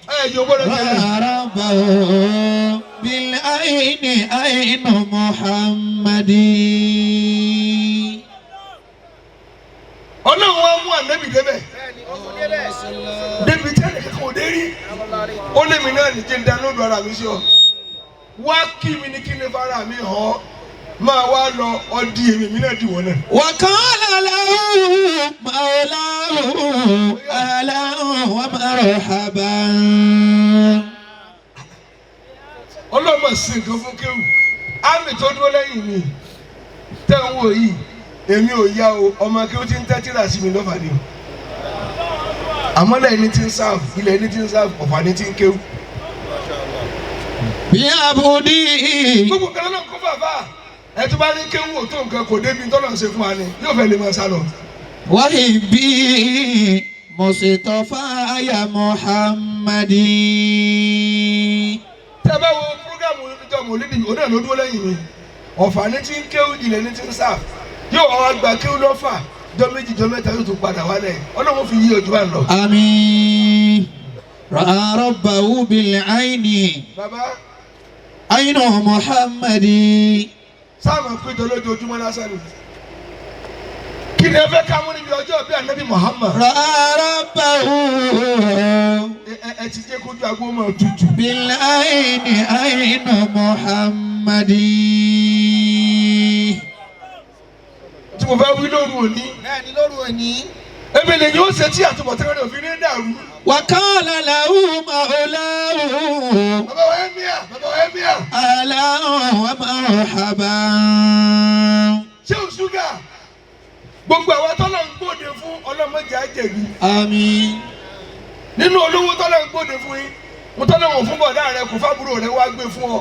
Ẹ yóò gbọ́dọ̀ tẹ̀lé.
رأى ربه بالعين عين محمد
Ọlọ́run wa mú ànábì débẹ̀. Débi tí ẹnì kankan ò dé rí. Ó lé mi náà nìjẹ́ ń dánlódù ara mi sí ọ. Wá kí mi ní kí ni fara mi hàn ọ́. Máa wá lọ ọdí èmi mi náà dì wọ́n náà.
وقال له مولاه أهلا ومرحبا
Ọlọ́run mà sí nǹkan fún kéwù. Ámì tó dúró lẹ́yìn mi tẹ́ ń wò yìí èmi ò yá o ọmọ kéwù ti ń tẹ́tí rà sí mi lọ́fà ni o. Àmọ́ lẹ́yìn ní ti ń sáàfù ilẹ̀ ní ti ń sáàfù ọ̀fà ní ti ń kéwù.
بعبدي
Gbogbo kan náà kó bàbá ẹ tó bá ní kéwù ò tó nǹkan kò débi tọ́lọ̀ ń ṣe fún wa ni yóò fẹ́ lè máa sá lọ.
وحبي مصطفى يا محمد
Tẹ́ bá wo púrógàmù ìjọ mòlídìí òun náà ló dúró lẹ́yìn mi. Ọ̀fà ní ti ń kéwù ilẹ̀ ní ti ń sáàfù yóò wá gba kéwù lọ́fà jọ méjì jọ mẹ́ta yóò tún padà wálẹ̀ Ọlọ́run fi yí ojú bá ń lọ.
آمين رأى ربه بالعين
Bàbá
عين محمد
sáàmù péjọ lójoojúmọ́ lásán ni. Kí ni ẹ fẹ́ ká mú níbi ọjọ́ bí Ànábì Muhammad?
رأى ربه
Ẹ ti jẹ́ kójú agbó máa tutù.
بالعين عين محمد.
Tí mo fẹ́ wí lóru òní.
Bẹ́ẹ̀ni lóru òní.
Èmi lè yóò ṣe tí àtúbọ̀tán rẹ̀ òfin ní dàrú.
وقال له مولاه
Bàbá wa Ẹ́míà, bàbá wa Ẹ́míà.
أهلا ومرحبا.
Ṣé o ṣúgà? Gbogbo àwa tọ́lọ̀ ń gbòde fún ọlọ́mọdé àjẹ̀bí.
آمين.
Nínú olówó tọ́lọ̀ ń gbòde fún yín, mo tọ́lọ̀ wọ̀n fún bọ̀dá rẹ kò fábúrò rẹ wá gbé fún ọ.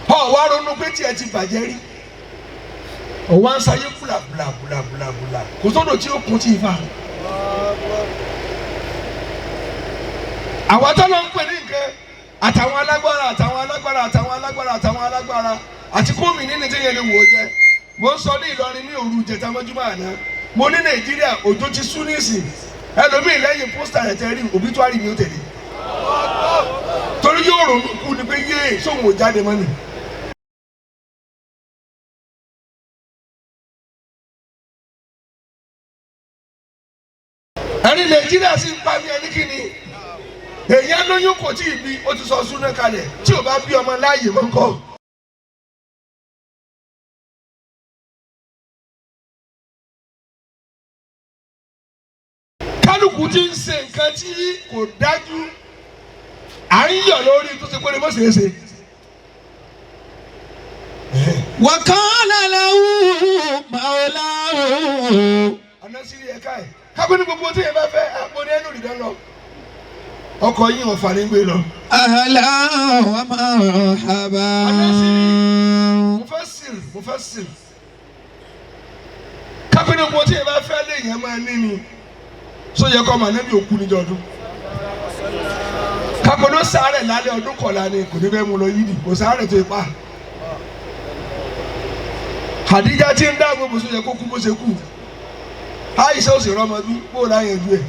Ọ wá ronú pé tiẹ̀ ti bàjẹ́ rí. Ọ̀wá ń sayé bùlà bùlà bùlà bùlà bùlà. Kò sódò tí ó kún tí ì fa. Àwa tọ́lọ̀ ń pè ní nǹkan àtàwọn alágbára àtàwọn alágbára àtàwọn alágbára àtàwọn alágbára àti kómi nínú tí yẹn lè wò ó jẹ. Mo ń sọ ní Ìlọrin ní òru ìjẹta mọ́júmọ́ àná, mo ní Nàìjíríà òjò ti sú nísìn, ẹlòmíì lẹ́yìn pósítà rẹ̀ tẹ́ rí obituary ni ó tẹ̀lé, torí yóò ronú kú ni pé yéè sóhun ò jáde mọ́ ni. Ẹni Nàìjíríà sì ń pa mí, ẹni kí ni èyàn lóyún kò tí ì bí, ó ti sọ súná kalẹ̀ tí ò bá bí ọmọ láàyè mọ́ kọ́. Kálukú ti ń ṣe nǹkan tí kò dájú, à ń yọ̀ lórí tó ṣe pé lè mọ̀ ṣeé ṣe.
وقال له مولاه.
Àná sí ẹ̀ka ẹ̀ kápẹ́ ní gbogbo tí yẹn bá fẹ́ àpò ní ẹnu ìdán lọ ọkọ̀ yín ọ̀fà ní gbé lọ.
أهلا ومرحبا.
Mufassir, mufassir, kápẹ́ ní gbogbo tí yẹn bá fẹ́ lé yẹn máa ní ni sọ yẹ kọ́ màá nẹ́bí òkú níjọ ọdún kápẹ́ ló sáré lálẹ́ ọdún kọ̀ọ̀la ni kò ní bẹ́ẹ̀ mú lọ yídì, kò sáré tó ipa. Hadija tí ń dáàbò bò sọ yẹ kó kú bó ṣe kú. Aisha ó sì rọmọ bí bó láyé ju ẹ.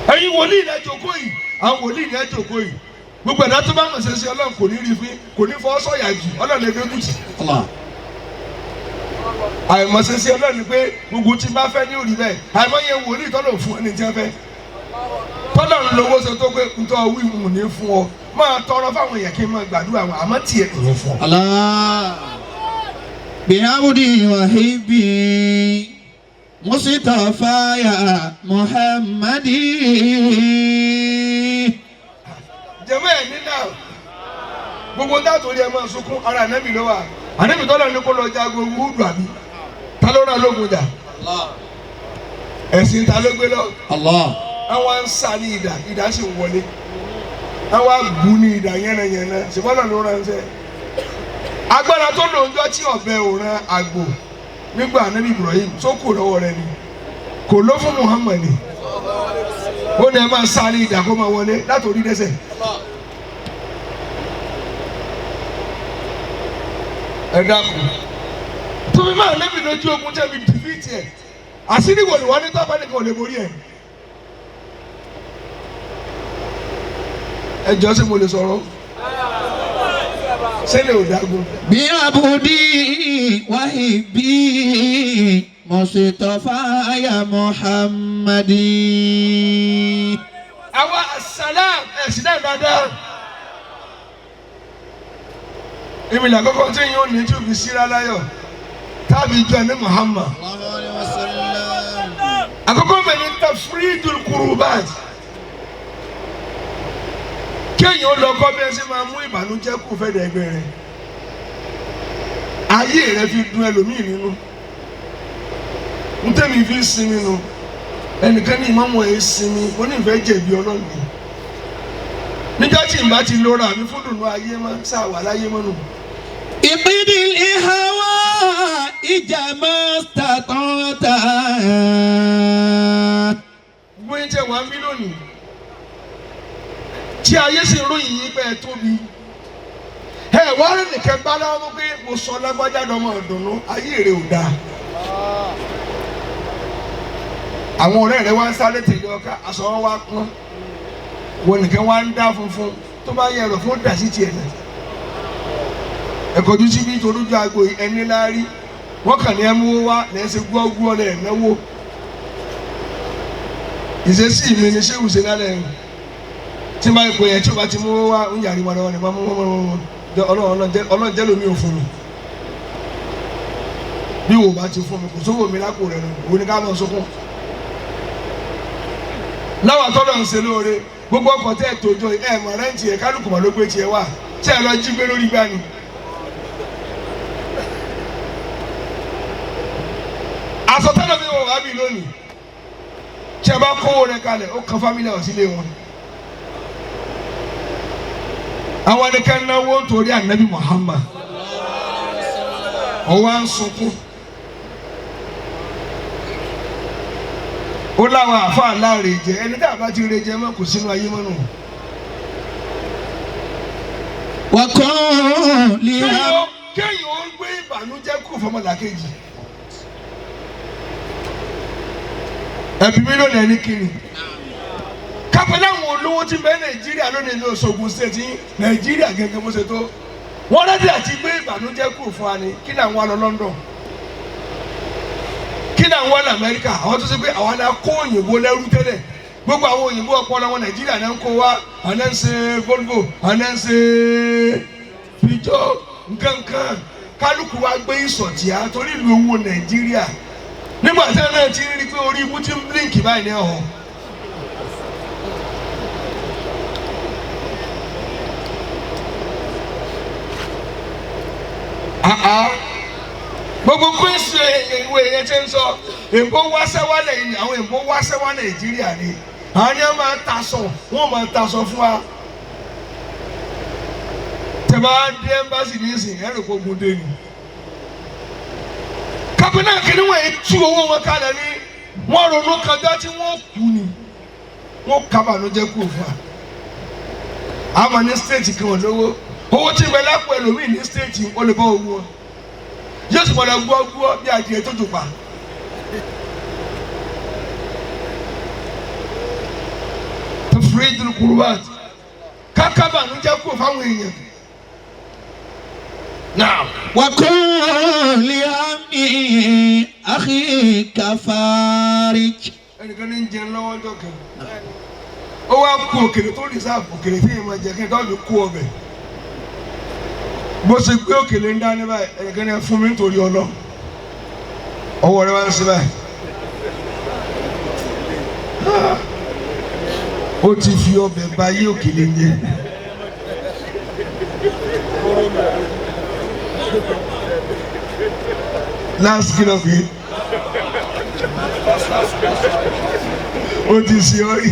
Ẹ̀yin wòlíì ní ẹjọ́kọ́ yìí, àwọn wòlíì ní ẹjọ́kọ́ yìí, gbogbo ẹ̀dá tó bá mọ̀ ṣe ṣe Ọlọ́run kò ní rí fín, kò ní fọ́ sọ̀yà jù, Ọlọ́run lè dójú tì.
Allah.
Àìmọ̀ṣẹ́ṣe Ọlọ́run ni pé gbogbo tí bá fẹ́ ní òrí bẹ́ẹ̀. Àìmọye wòlíì tọ́lọ̀ fún ẹni tí wọ́n fẹ́ tọ́lọ̀ ń lówó sọ tó pé ntọ́ wí mù ní fún ọ, máa tọrọ fáwọn èèyàn kí n máa gbàdúrà wọn, àmọ́ tiẹ̀ kò ní fún ọ.
Allah. بعبدي وحبي مصطفى يا محمدي.
Jẹ̀mọ́ ẹ̀ nínà gbogbo dáàtò rí ẹ máa sunkún ara ànábì ló wà. Ànábì tọ́lọ̀ ní kó lọ jagun wúdù àbí ta ló ràn lógun jà? Ẹ̀sìn ta ló gbé lọ?
Allah.
Àwọn ń sá ní ìdá, ìdá sì ń wọlé, àwọn àbú ní ìdá yánnayànna, ṣùgbọ́n ló ránṣẹ́ agbára tó lò ń jọ tí ọ̀bẹ ò ran àgbò nígbà ànábì Ibrahim tó kù lọ́wọ́ rẹ ni kò ló fún Muhammad ni ó ní ẹ máa sá ní ìdá kó máa wọlé látòrí dẹ́sẹ̀. Ẹ dákun, tóbi máa lébi lójú ogun tẹ́bi dìfíìtì ẹ̀, àṣírí wò ni wọ́n ní tọ́pẹ́ nìkan ò lè borí ẹ̀. Ẹ jọ, ṣé mo lè sọ̀rọ̀? Ṣé lè ò dágun?
بعبدي وحبي مصطفى يا محمدي.
Àwa asalaam ẹ̀sìn náà dáadáa. Èmi là kọ́kọ́ tí yóò ní tí o fi síra láyọ̀ tábì jọ ní Muhammad.
الله عليه وسلم.
Àkọ́kọ́ mẹ́ ní tafridul kurubat. Kéèyàn lọ kọ́ bí ẹ ṣe máa mú ìbànújẹ́ kù fẹ́ dẹ̀gbẹ́ rẹ̀. Ayé rẹ̀ fi dùn ẹlòmíì nínú. Ntẹ́mi fi sinmi nu. Ẹnìkan ní ìmọ̀mọ̀ ẹ̀ sinmi, mo ní ìfẹ́ jẹ̀bi Ọlọ́run ni. Níjọ́ tí n bá ti lora mi fún dùnú ayé mọ́, sáà wà láyé mọ́ nù.
اقض الهوائج ما استطعت.
Gbogbo yín tẹ wá ń bí lónìí tí ayé sì ń ròyìn yín pé ẹ tóbi, ẹ wá rí nìkan bá láwọn pé mo sọ lágbájá dọmọ ìdùnnú, ayé rẹ ò dáa. Àwọn ọ̀rẹ́ rẹ wá ń sáré tẹ̀lé ọ̀ká, aṣọ wọn wá pọ́n, wọn nìkan wá ń dá funfun tó bá yẹ ẹ̀rọ fún dà sí tiẹ̀ náà. Ẹ̀kọ́jú síbi torójú aago ẹni láárí wọ́n kàn ní ẹ mú wá lẹ́sẹ̀ gbọ́gbọ́ lẹ̀ náwó. Ìṣesí mi ni ṣéwù ṣe lálẹ́ yìí. Tí n bá ipò yẹn tí o bá ti mú wá ń yàrá ìmọ̀ lọ́wọ́ ni máa mú mú Ọlọ́run jẹ́ lómi ò fún mi. Bí wo bá ti fún mi kò sówó mi lápò rẹ̀ nù, òun ni ká lọ sunkún. Láwọn àtọ́lọ̀ ń ṣe lóore, gbogbo ọkọ̀ tẹ́ ẹ̀ tójó ẹ̀ mọ̀ rẹ́ǹtì ẹ̀ kálukú mọ̀ ló gbé tiẹ̀ wá, tí ẹ lọ jí gbé lórí gbá ni. Àsọtẹ́lẹ̀ mi wọ̀ wá bí lónìí, tí ẹ bá kówó rẹ̀ kalẹ̀, ó kan fámílì ọ̀ sílé wọn. Àwọn ẹnikẹ́ni náwó nítorí ànábì Muhammad, ọwọ́ à ń sunkún. Ó láwọn àáfàá láàrin jẹ ẹni tá a bá ti re jẹ mọ́ kò sínú ayé mọ́nù.
وكن لهم
Kéèyàn ó gbé ìbànújẹ́ kù fọmọlàkejì. Ẹbí mi lónìí ẹni kiri. Kápẹ́ láwọn olówó tí bẹ́ẹ̀ Nàìjíríà lónìí ní Òṣogbo state yín Nàìjíríà gẹ́gẹ́ bó ṣe tó. Wọ́n rẹ́dí àti gbé ìbànújẹ́ kù fún wa ni kí ni àwọn lọ London? Kí ni àwọn lọ Amẹ́ríkà? Àwọn tó ṣe pé àwọn náà kó òyìnbó lẹ́rú tẹ́lẹ̀. Gbogbo àwọn òyìnbó ọpọlọ wọn Nàìjíríà náà ń kó wá, àwọn náà ń ṣe Volvo, àwọn náà ń ṣe Peugeot nkankan. Kálukú wa gbé ìsọ̀tìá torí ìlú owó Nàìjíríà. Nígbà tí wọn náà ti rí i pé orí ibú ti ń blink báyìí ní ọ̀hún. Gbogbo kwesì ìwé yẹn ti ń sọ èbó wáṣẹ́ wá lẹ́yìn àwọn èbó wáṣẹ́ wá Nàìjíríà ni àwọn ni wọ́n máa tasọ̀ wọ́n máa tasọ̀ fún wa. Tẹ̀bá dé ẹ́mbásì nísìnyí ẹ̀rọ gbogbo dé ni. Kápẹ́nà kìíní wọ̀nyí tú owó wọn kalẹ̀ ní wọ́n ronú kájá tí wọ́n kú ni wọ́n kábàánújẹ́ kú fún wa. Àmọ́ ní stéètì kan ò lówó owó tí ń bẹ lápò ẹlòmíì ní stéètì ó lè bọ́ owó wọn yóò sì padà gbọ́ gbọ́ bí adìẹ tó jòpá. Tafridul kurbat kákábàánújẹ́ kú fáwọn èèyàn. Now.
وكن لهم أخيك فارج
Ẹnìkan ní ń jẹun lọ́wọ́ ọjọ́ kan ó wá kú òkèlè tó rìsáàfù òkèlè tí èèyàn máa jẹ kí n tó fi kú ọbẹ̀ bó ṣe gbé òkèlè ń dání báyìí ẹnìkan ní ẹ fún mi nítorí ọlọ́ ọwọ́ rẹ wá ń ṣe báyìí ó ti fi ọbẹ̀ ba yé òkèlè ń jẹ. Last kilo fi ó ti ṣe ọ́ rí.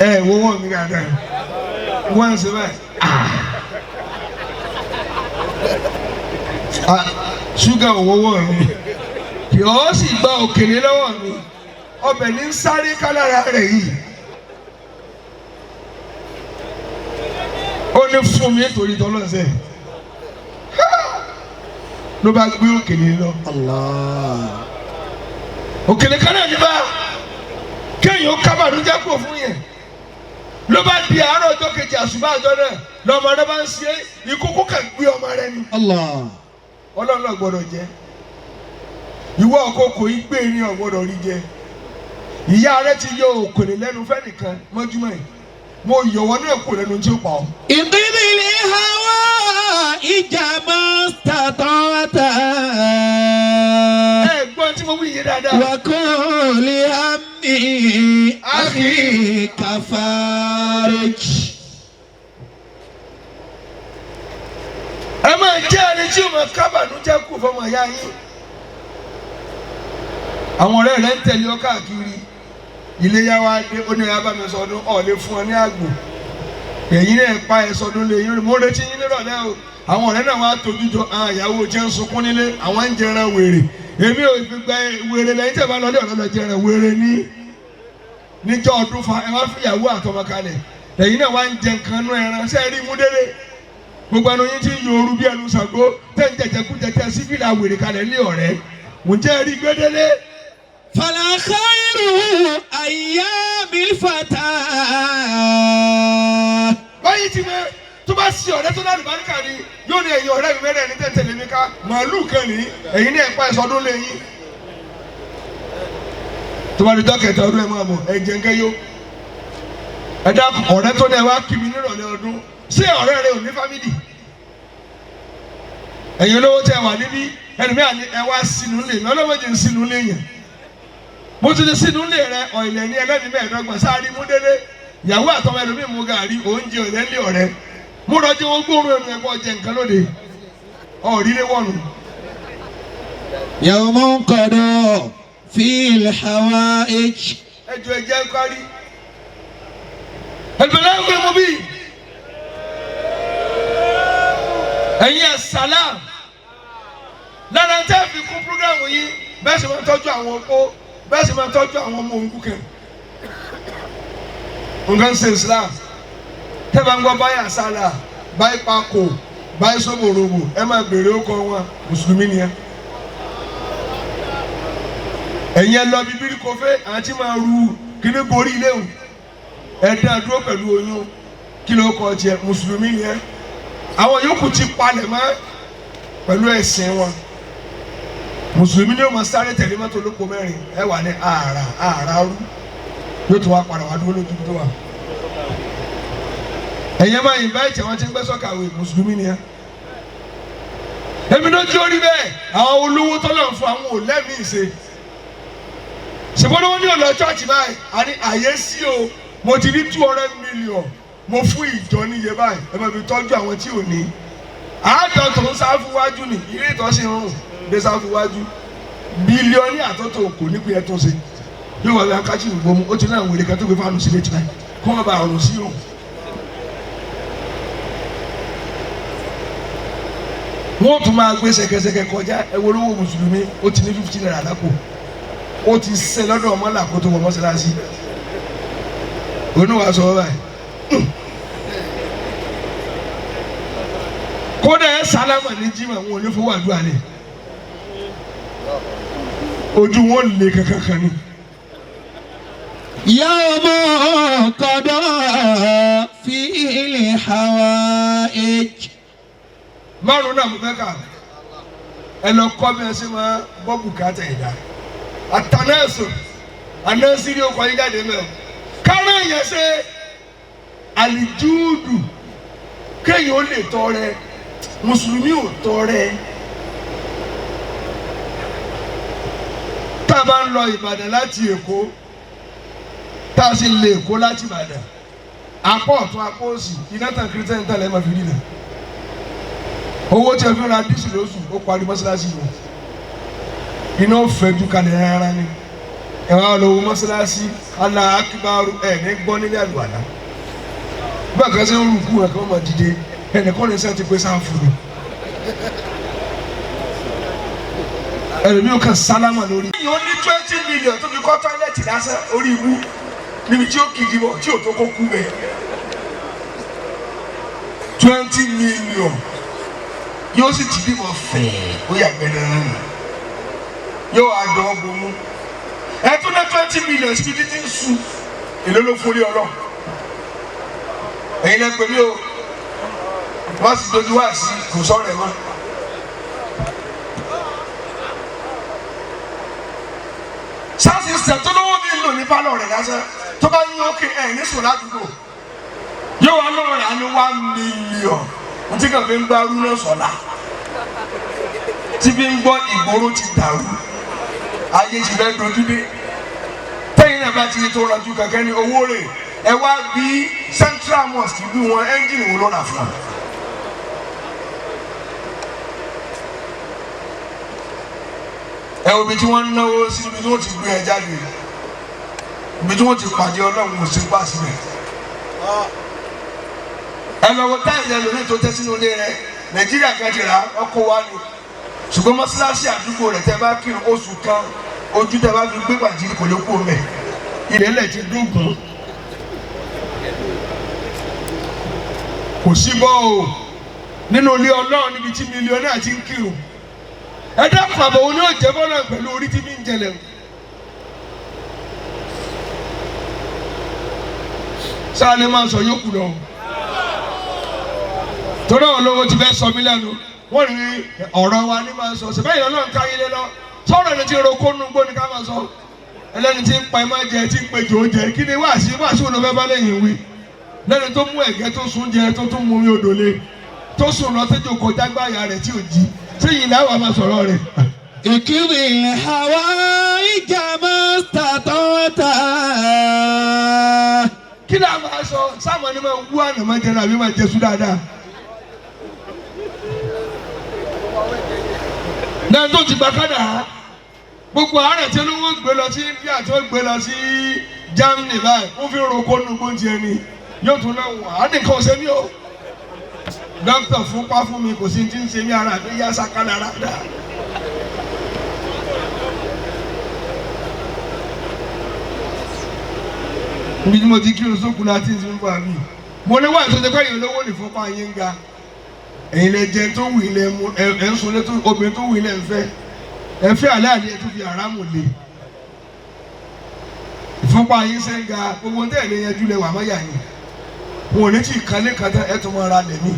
Ẹ wọ́wọ́ mi dáadáa wọ́n ń ṣe báyìí. Ah, ṣúgà ò wọ́wọ́ mi kì ó sì gba òkèlè lọ́wọ́ mi ọbẹ̀ ní ń sáré kálára rẹ̀ yìí. Ó ní fún mi nítorí tọ́lọ́sẹ̀ ló bá gbé òkèlè lọ.
Allah.
Òkèlè kan náà ní bá kéèyàn kábàánújẹ́ kò fún yẹn ló bá di àárọ̀ ọjọ́ kejì àṣùbà àjọ náà lọ́mọ rẹ bá ń ṣe ìkókó kàn gbé ọmọ rẹ ni.
Allah.
Ọlọ́run náà gbọ́dọ̀ jẹ ìwọ ọkọ̀ọ̀kọ̀ yìí gbé ní ọ̀gbọ́dọ̀ rí jẹ ìyá rẹ ti yọ òkèlè lẹ́nu fẹ́nìkan mọ́júmọ́ yìí mo yọ̀wọ́ náà kò lẹ́nu tí ó pa ọ́.
اضرب الهوى ما استطعت
Ẹ gbọ́n tí mo wí yé dáadáa.
وكل همي أخيك فارج
Ẹ máa jẹ́ ẹni tí o máa kábàánújẹ́ kù fọmọ ìyá yín. Àwọn ọ̀rẹ́ rẹ̀ ń tẹ̀lé ọ káàkiri iléyá wa dé ó ní abá mi sọdún ọ̀ lè fún ọ ní àgbò èyí náà pa ẹ sọdún lé yín mo retí yín nírọ̀lẹ́ o. Àwọn ọ̀rẹ́ náà wá tójú jọ àwọn ìyàwó jẹ́ ń sunkún nílé àwọn ń jẹran wèrè èmi ò fi gba wèrè lẹ́yìn tẹ̀ bá lọ lé ọ̀rẹ́ lọ jẹran wèrè ní níjọ́ ọdún fa ẹ wá fi ìyàwó àtọmọ kalẹ̀ lẹ́yìn náà wá ń jẹ nǹkan nú ẹran ṣé ẹ rí mú délé gbogbo ẹnu yín ti ń yòòrú bí ẹnu Ṣàngó tẹ́ ń jẹjẹ kú jẹjẹ sífìlà wèrè kalẹ̀ ní ọ̀rẹ́ ǹjẹ́ rí gbẹdẹ́lé.
فلا خير أيام الفتى
Báyìí ti mẹ tó bá sí ọ̀rẹ́ tó lálùbáríkà ni yóò ní ẹ̀yìn ọ̀rẹ́ mi mẹ́rẹ̀ ní tẹ̀tẹ̀lé mi ká Màálù kan ní ẹ̀yin ní ẹ̀pá ìsọdún lé yín. Tó bá di dọ́kẹ̀tà ọdún ẹ̀ máa bọ̀ ẹ̀ jẹ́ nǹkan yó. Ẹ dákun ọ̀rẹ́ tó ní ẹ wá kí mi nírọ̀lẹ́ ọdún. Ṣé ọ̀rẹ́ rẹ ò ní fámìlì? Ẹ̀yin olówó tẹ wà níbí ẹlòmíà ní ẹ wá sínú lè mi ọlọ́mọdé ń sínú lè yẹn. Mo ti ti sínú lè rẹ ọ̀ìlẹ̀ ní ẹlẹ́mìí mẹ́ẹ̀ẹ́dọ́gbọ̀n sáré mú délé. Ìyàwó àtọmọ ẹlòmíì mú gàrí oúnjẹ ọ̀lẹ́ ńlẹ̀ ọ̀rẹ́. Mo rọjò wọn gbóòórùn ẹnu ẹ̀kọ́ jẹ nǹkan lóde. Ọ̀rílé wọ̀nù.
يوم قضى في الحوائج.
Ẹjọ ẹjẹ ń kárí. Ẹgbẹ̀rún ẹgbẹ̀ mo bí. Ẹ̀yin ẹ̀ sàlám. Lára tẹ́ fi kún púrógírámù yìí, bẹ́ẹ̀ sì máa tọ́jú àwọn opó, bẹ́ẹ̀ sì máa tọ́jú àwọn ọmọ òrukàn. Nǹkan ṣe Islam. Tẹ́ bá ń gbọ́ báyà sálà, báyìí pako, báyìí sóbòròbò, ẹ máa béèrè ó kọ́ wọn, Mùsùlùmí ni ẹ. Ẹ̀yin ẹ lọ bíbí kọfẹ́ àti máa ru kíní borí ilé o. Ẹ dá dúró pẹ̀lú oyún kí ló kọ tiẹ̀ Mùsùlùmí ni ẹ. Àwọn yòókù ti palẹ̀ mọ́ pẹ̀lú ẹ̀sìn wọn. Mùsùlùmí ni ó máa sáré tẹ̀lé mọ́tò olóko mẹ́rin ẹ wà ní ààrà ààrà rú yóò tún wá padà wá dúró lójú tó wà. Ẹ̀yin ẹ máa invite àwọn tí ń gbẹ́ sọ́kàwé Mùsùlùmí ni ẹ. Èmi ló jí orí bẹ́ẹ̀ àwọn olówó tọ́lọ̀ ń fún àwọn ò lẹ́mìí ṣe. Ṣùgbọ́n wọ́n ní ọ̀nà chọ́ọ̀chì báyìí a ní àyè sí o mo ti ní 200 million mo fún ìjọ níye báyìí ẹ máa fi tọ́jú àwọn tí ò ní. Àádọ́ tó ń sáfù wájú ni ilé ìtọ́sí ń rùn dé sáfù wájú bílíọ̀nì àtọ́tò kò ní pé ẹ tó ṣe yóò wá bí akájí ìgbòmu ó ti ní àwọn èrè kan tó gbé fáànù sílé tìǹbà kó wọn bá ọrùn sí òun. Wọ́n tún máa gbé ṣẹ̀kẹ̀ṣẹ̀kẹ̀ kọjá ẹ wo olówó mùsùlùmí ó ti ní 15 naira lápò ó ti ṣe lọ́dọ̀ ọmọ làkótó wọ mọ́ṣáláṣí oníwà sọ báyìí kódà ẹ sálámà ní jimá wọn ò ní fowó àdúrà lẹ ojú wọn lè kankan ni.
يوم قضى في الحوائج.
Márùn náà mo fẹ́ kà ẹ lọ kọ́ bí ẹ ṣe máa bọ́ bùkátà ẹ̀dá àtànẹ́sù ànẹ́sìrì ọkọ̀ yín jáde mẹ́ọ̀ kárọ̀ yẹn ṣe àlìjúùdù kéèyàn ó lè tọrẹ mùsùlùmí ò tọrẹ tá a bá ń lọ Ìbàdàn láti Èkó tá a sì lè Èkó láti Ìbàdàn apá ọ̀tún apá òsì iná tàn kírísítẹ́nì tàn lẹ́ẹ̀ máa fi rí nà owó tí a fi ra dísù lóṣù ó parí mọ́ṣáláṣí yìí iná fẹ́jú kalẹ̀ rárá ni ẹ wá lọ wo mọ́ṣáláṣí Allahu Akbar ẹ̀ ní gbọ́ nílé àlùwàlá bákan ṣe ń rúkú ẹ̀ kí wọ́n máa dìde ẹnìkan ní sẹ́ẹ̀ ti pé sáfù ni ẹlòmíì kan sálámà lórí. Ó ní 20 million tó fi kọ́ tọ́ílẹ̀tì lásán orí ibú níbi tí ó kìdí bọ̀ tí ò tó kó kú bẹ́ẹ̀ 20 million yóò sì ti bímọ fẹ́ẹ́ ó yàgbẹ́ náà yóò wá dán ọgbọ̀n mú ẹ tún ní 20 million síbi títí ń sun èló ló forí ọlọ́ ẹ̀yin lẹ́ pè mí o wọ́n sì dojú wá sí kò sọ̀rọ̀ ẹ̀ mọ́. Sáàsì sẹ̀ tó lówó mi lò ní pálọ̀ rẹ̀ lásán tó bá yín ókè ẹ̀ ní sùn ládùúgbò yóò wá lọ́wọ́ rẹ̀ á ní 1 million ntí kan fi ń gbá rúnà sọ̀la tí fi ń gbọ́ ìgboro ti dàrú ayé ti fẹ́ dojú dé tẹ́yìn náà bá ti tó rọjú kankan ní owó rẹ̀ ẹ wá bí Central Mosque bí wọn ẹ́ńjìnì wo ló rà fún wa. Ẹ wo ibi tí wọ́n ń náwó sí ibi tí wọ́n ti gbé ẹ jáde ibi tí wọ́n ti pàdé Ọlọ́run kò sí pa síbẹ̀. Ẹ lọ wo táyì ẹlòmíì tó tẹ́ sínú ilé rẹ̀ Nàìjíríà kan ti rà ọkọ̀ wa ni ṣùgbọ́n mọ́ṣáláṣí àdúgbò rẹ̀ tẹ́ bá kírun oṣù kan ojú tẹ́ bá fi gbé pàǹtírí kò lè kú mẹ́ ilẹ̀ ẹlẹ̀ ti dógùn kò sí bọ́ o nínú ilé Ọlọ́run níbi tí mílíọ̀nù àti ń kírun ẹ dákun àbọ̀ òun yóò jẹ́ bọ́lá pẹ̀lú orí tí mi ń jẹlẹ̀ o. Sáà ni máa sọ yókù lọ torí àwọn olówó ti fẹ́ sọ mí lẹ́nu. Wọ́n ní ọ̀rọ̀ wa ní máa sọ ṣèbáyìí Ọlọ́run ká yín lé lọ sọ̀rọ̀ ẹni tí ń roko nù gbó ni ká máa sọ ẹlẹ́ni tí ń pa ẹ máa jẹ tí ń pe jò ó jẹ kí ni wáàsí wáàsí wo ló fẹ́ bá lẹ́yìn wí lẹ́ni tó mú ẹ̀gẹ́ tó sún jẹ tó tún mú mi odò lé tó sùn lọ tẹ́jọ́ kọjá gbáyà rẹ̀ tí ò jí sẹ́yìn làwọn máa sọ̀rọ̀ rẹ̀.
اقضي الحوائج ما استطعت
Kí ni a máa sọ sáwọn ẹni máa wú ànàmọ́ jẹ náà àbí máa jẹ sùn dáadáa. Náà tó ti gba kádà á gbogbo àárẹ̀ tí olówó gbé lọ sí India tí ó gbé lọ sí Germany báyìí ó fi ń roko nu gbóúnjẹ ẹni yóò tún náà wà á nìkan ọ̀sẹ̀ mi o. Dókítà fúnpá fún mi kò sí ti ń ṣe mí ara mi yá sákàlà rádà. Níbi tí mo ti kírun sókun láti ń bọ̀ àmì mo ní wà ìtọ́jú pé èèyàn olówó ní fúnpá yín ń ga ẹ̀yin lẹ jẹ tó wù ilẹ̀ mu ẹ̀ ń sunlé tó obìnrin tó wù ilẹ̀ ń fẹ́ ẹ fẹ́ àlẹ́ àlẹ́ tó fi àrámù lé ìfúnpá yín ṣe ń ga gbogbo ní ẹ̀lẹ́ yanjú lẹ wà mọ́yà ni wọn ò ní tí kan lé kan tán ẹ̀ tún máa ra lẹ̀ mí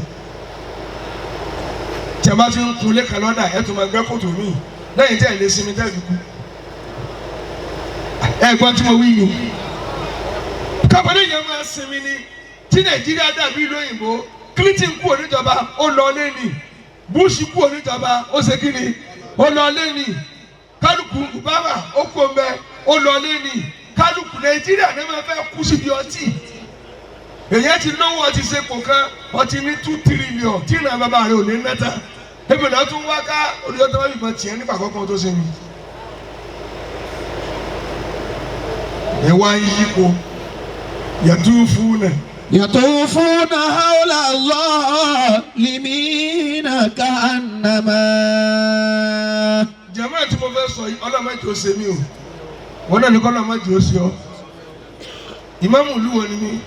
tí a bá ti ń kun lé kan lọ́dà ẹ̀ tún máa gbẹ́ kòtò mí lẹ́yìn tí ẹ̀ lé sinmi tẹ́ fi kú ẹ̀ gbọ́n tí mo wí ni kápẹ́lẹ́ yẹn máa sinmi ni tí Nàìjíríà dàbí ìlú òyìnbó. Clinton kú oníjọba ó lọ lẹ́ni, Bush kú oníjọba ó ṣe kí ni ó lọ lẹ́ni, kálukú Obama ó kú ọmọ ó lọ lẹ́ni, kálukú Nàìjíríà ní ma fẹ́ kú síbi ọtí. Èyàn ti lówó ọtí ṣe kò kan ọtí ní 2 trillion tí ìrìn bàbá rẹ ò ní mẹ́ta ebi náà tún wá ká olùyọ tó bá bìbọn tiẹ̀ nípa àkọ́kọ́ tó ṣe ni. Ẹ wá ń yípo yàtú fún náà.
يطوفون حول الظالمين كأنما
Jàmáà tí mo fẹ́ sọ yìí ọlọ́mọdé ó ṣe mí o wọn náà ní kọ́ ọlọ́mọdé ó ṣe ọ́. Ìmáàmù ìlú wo ni mí?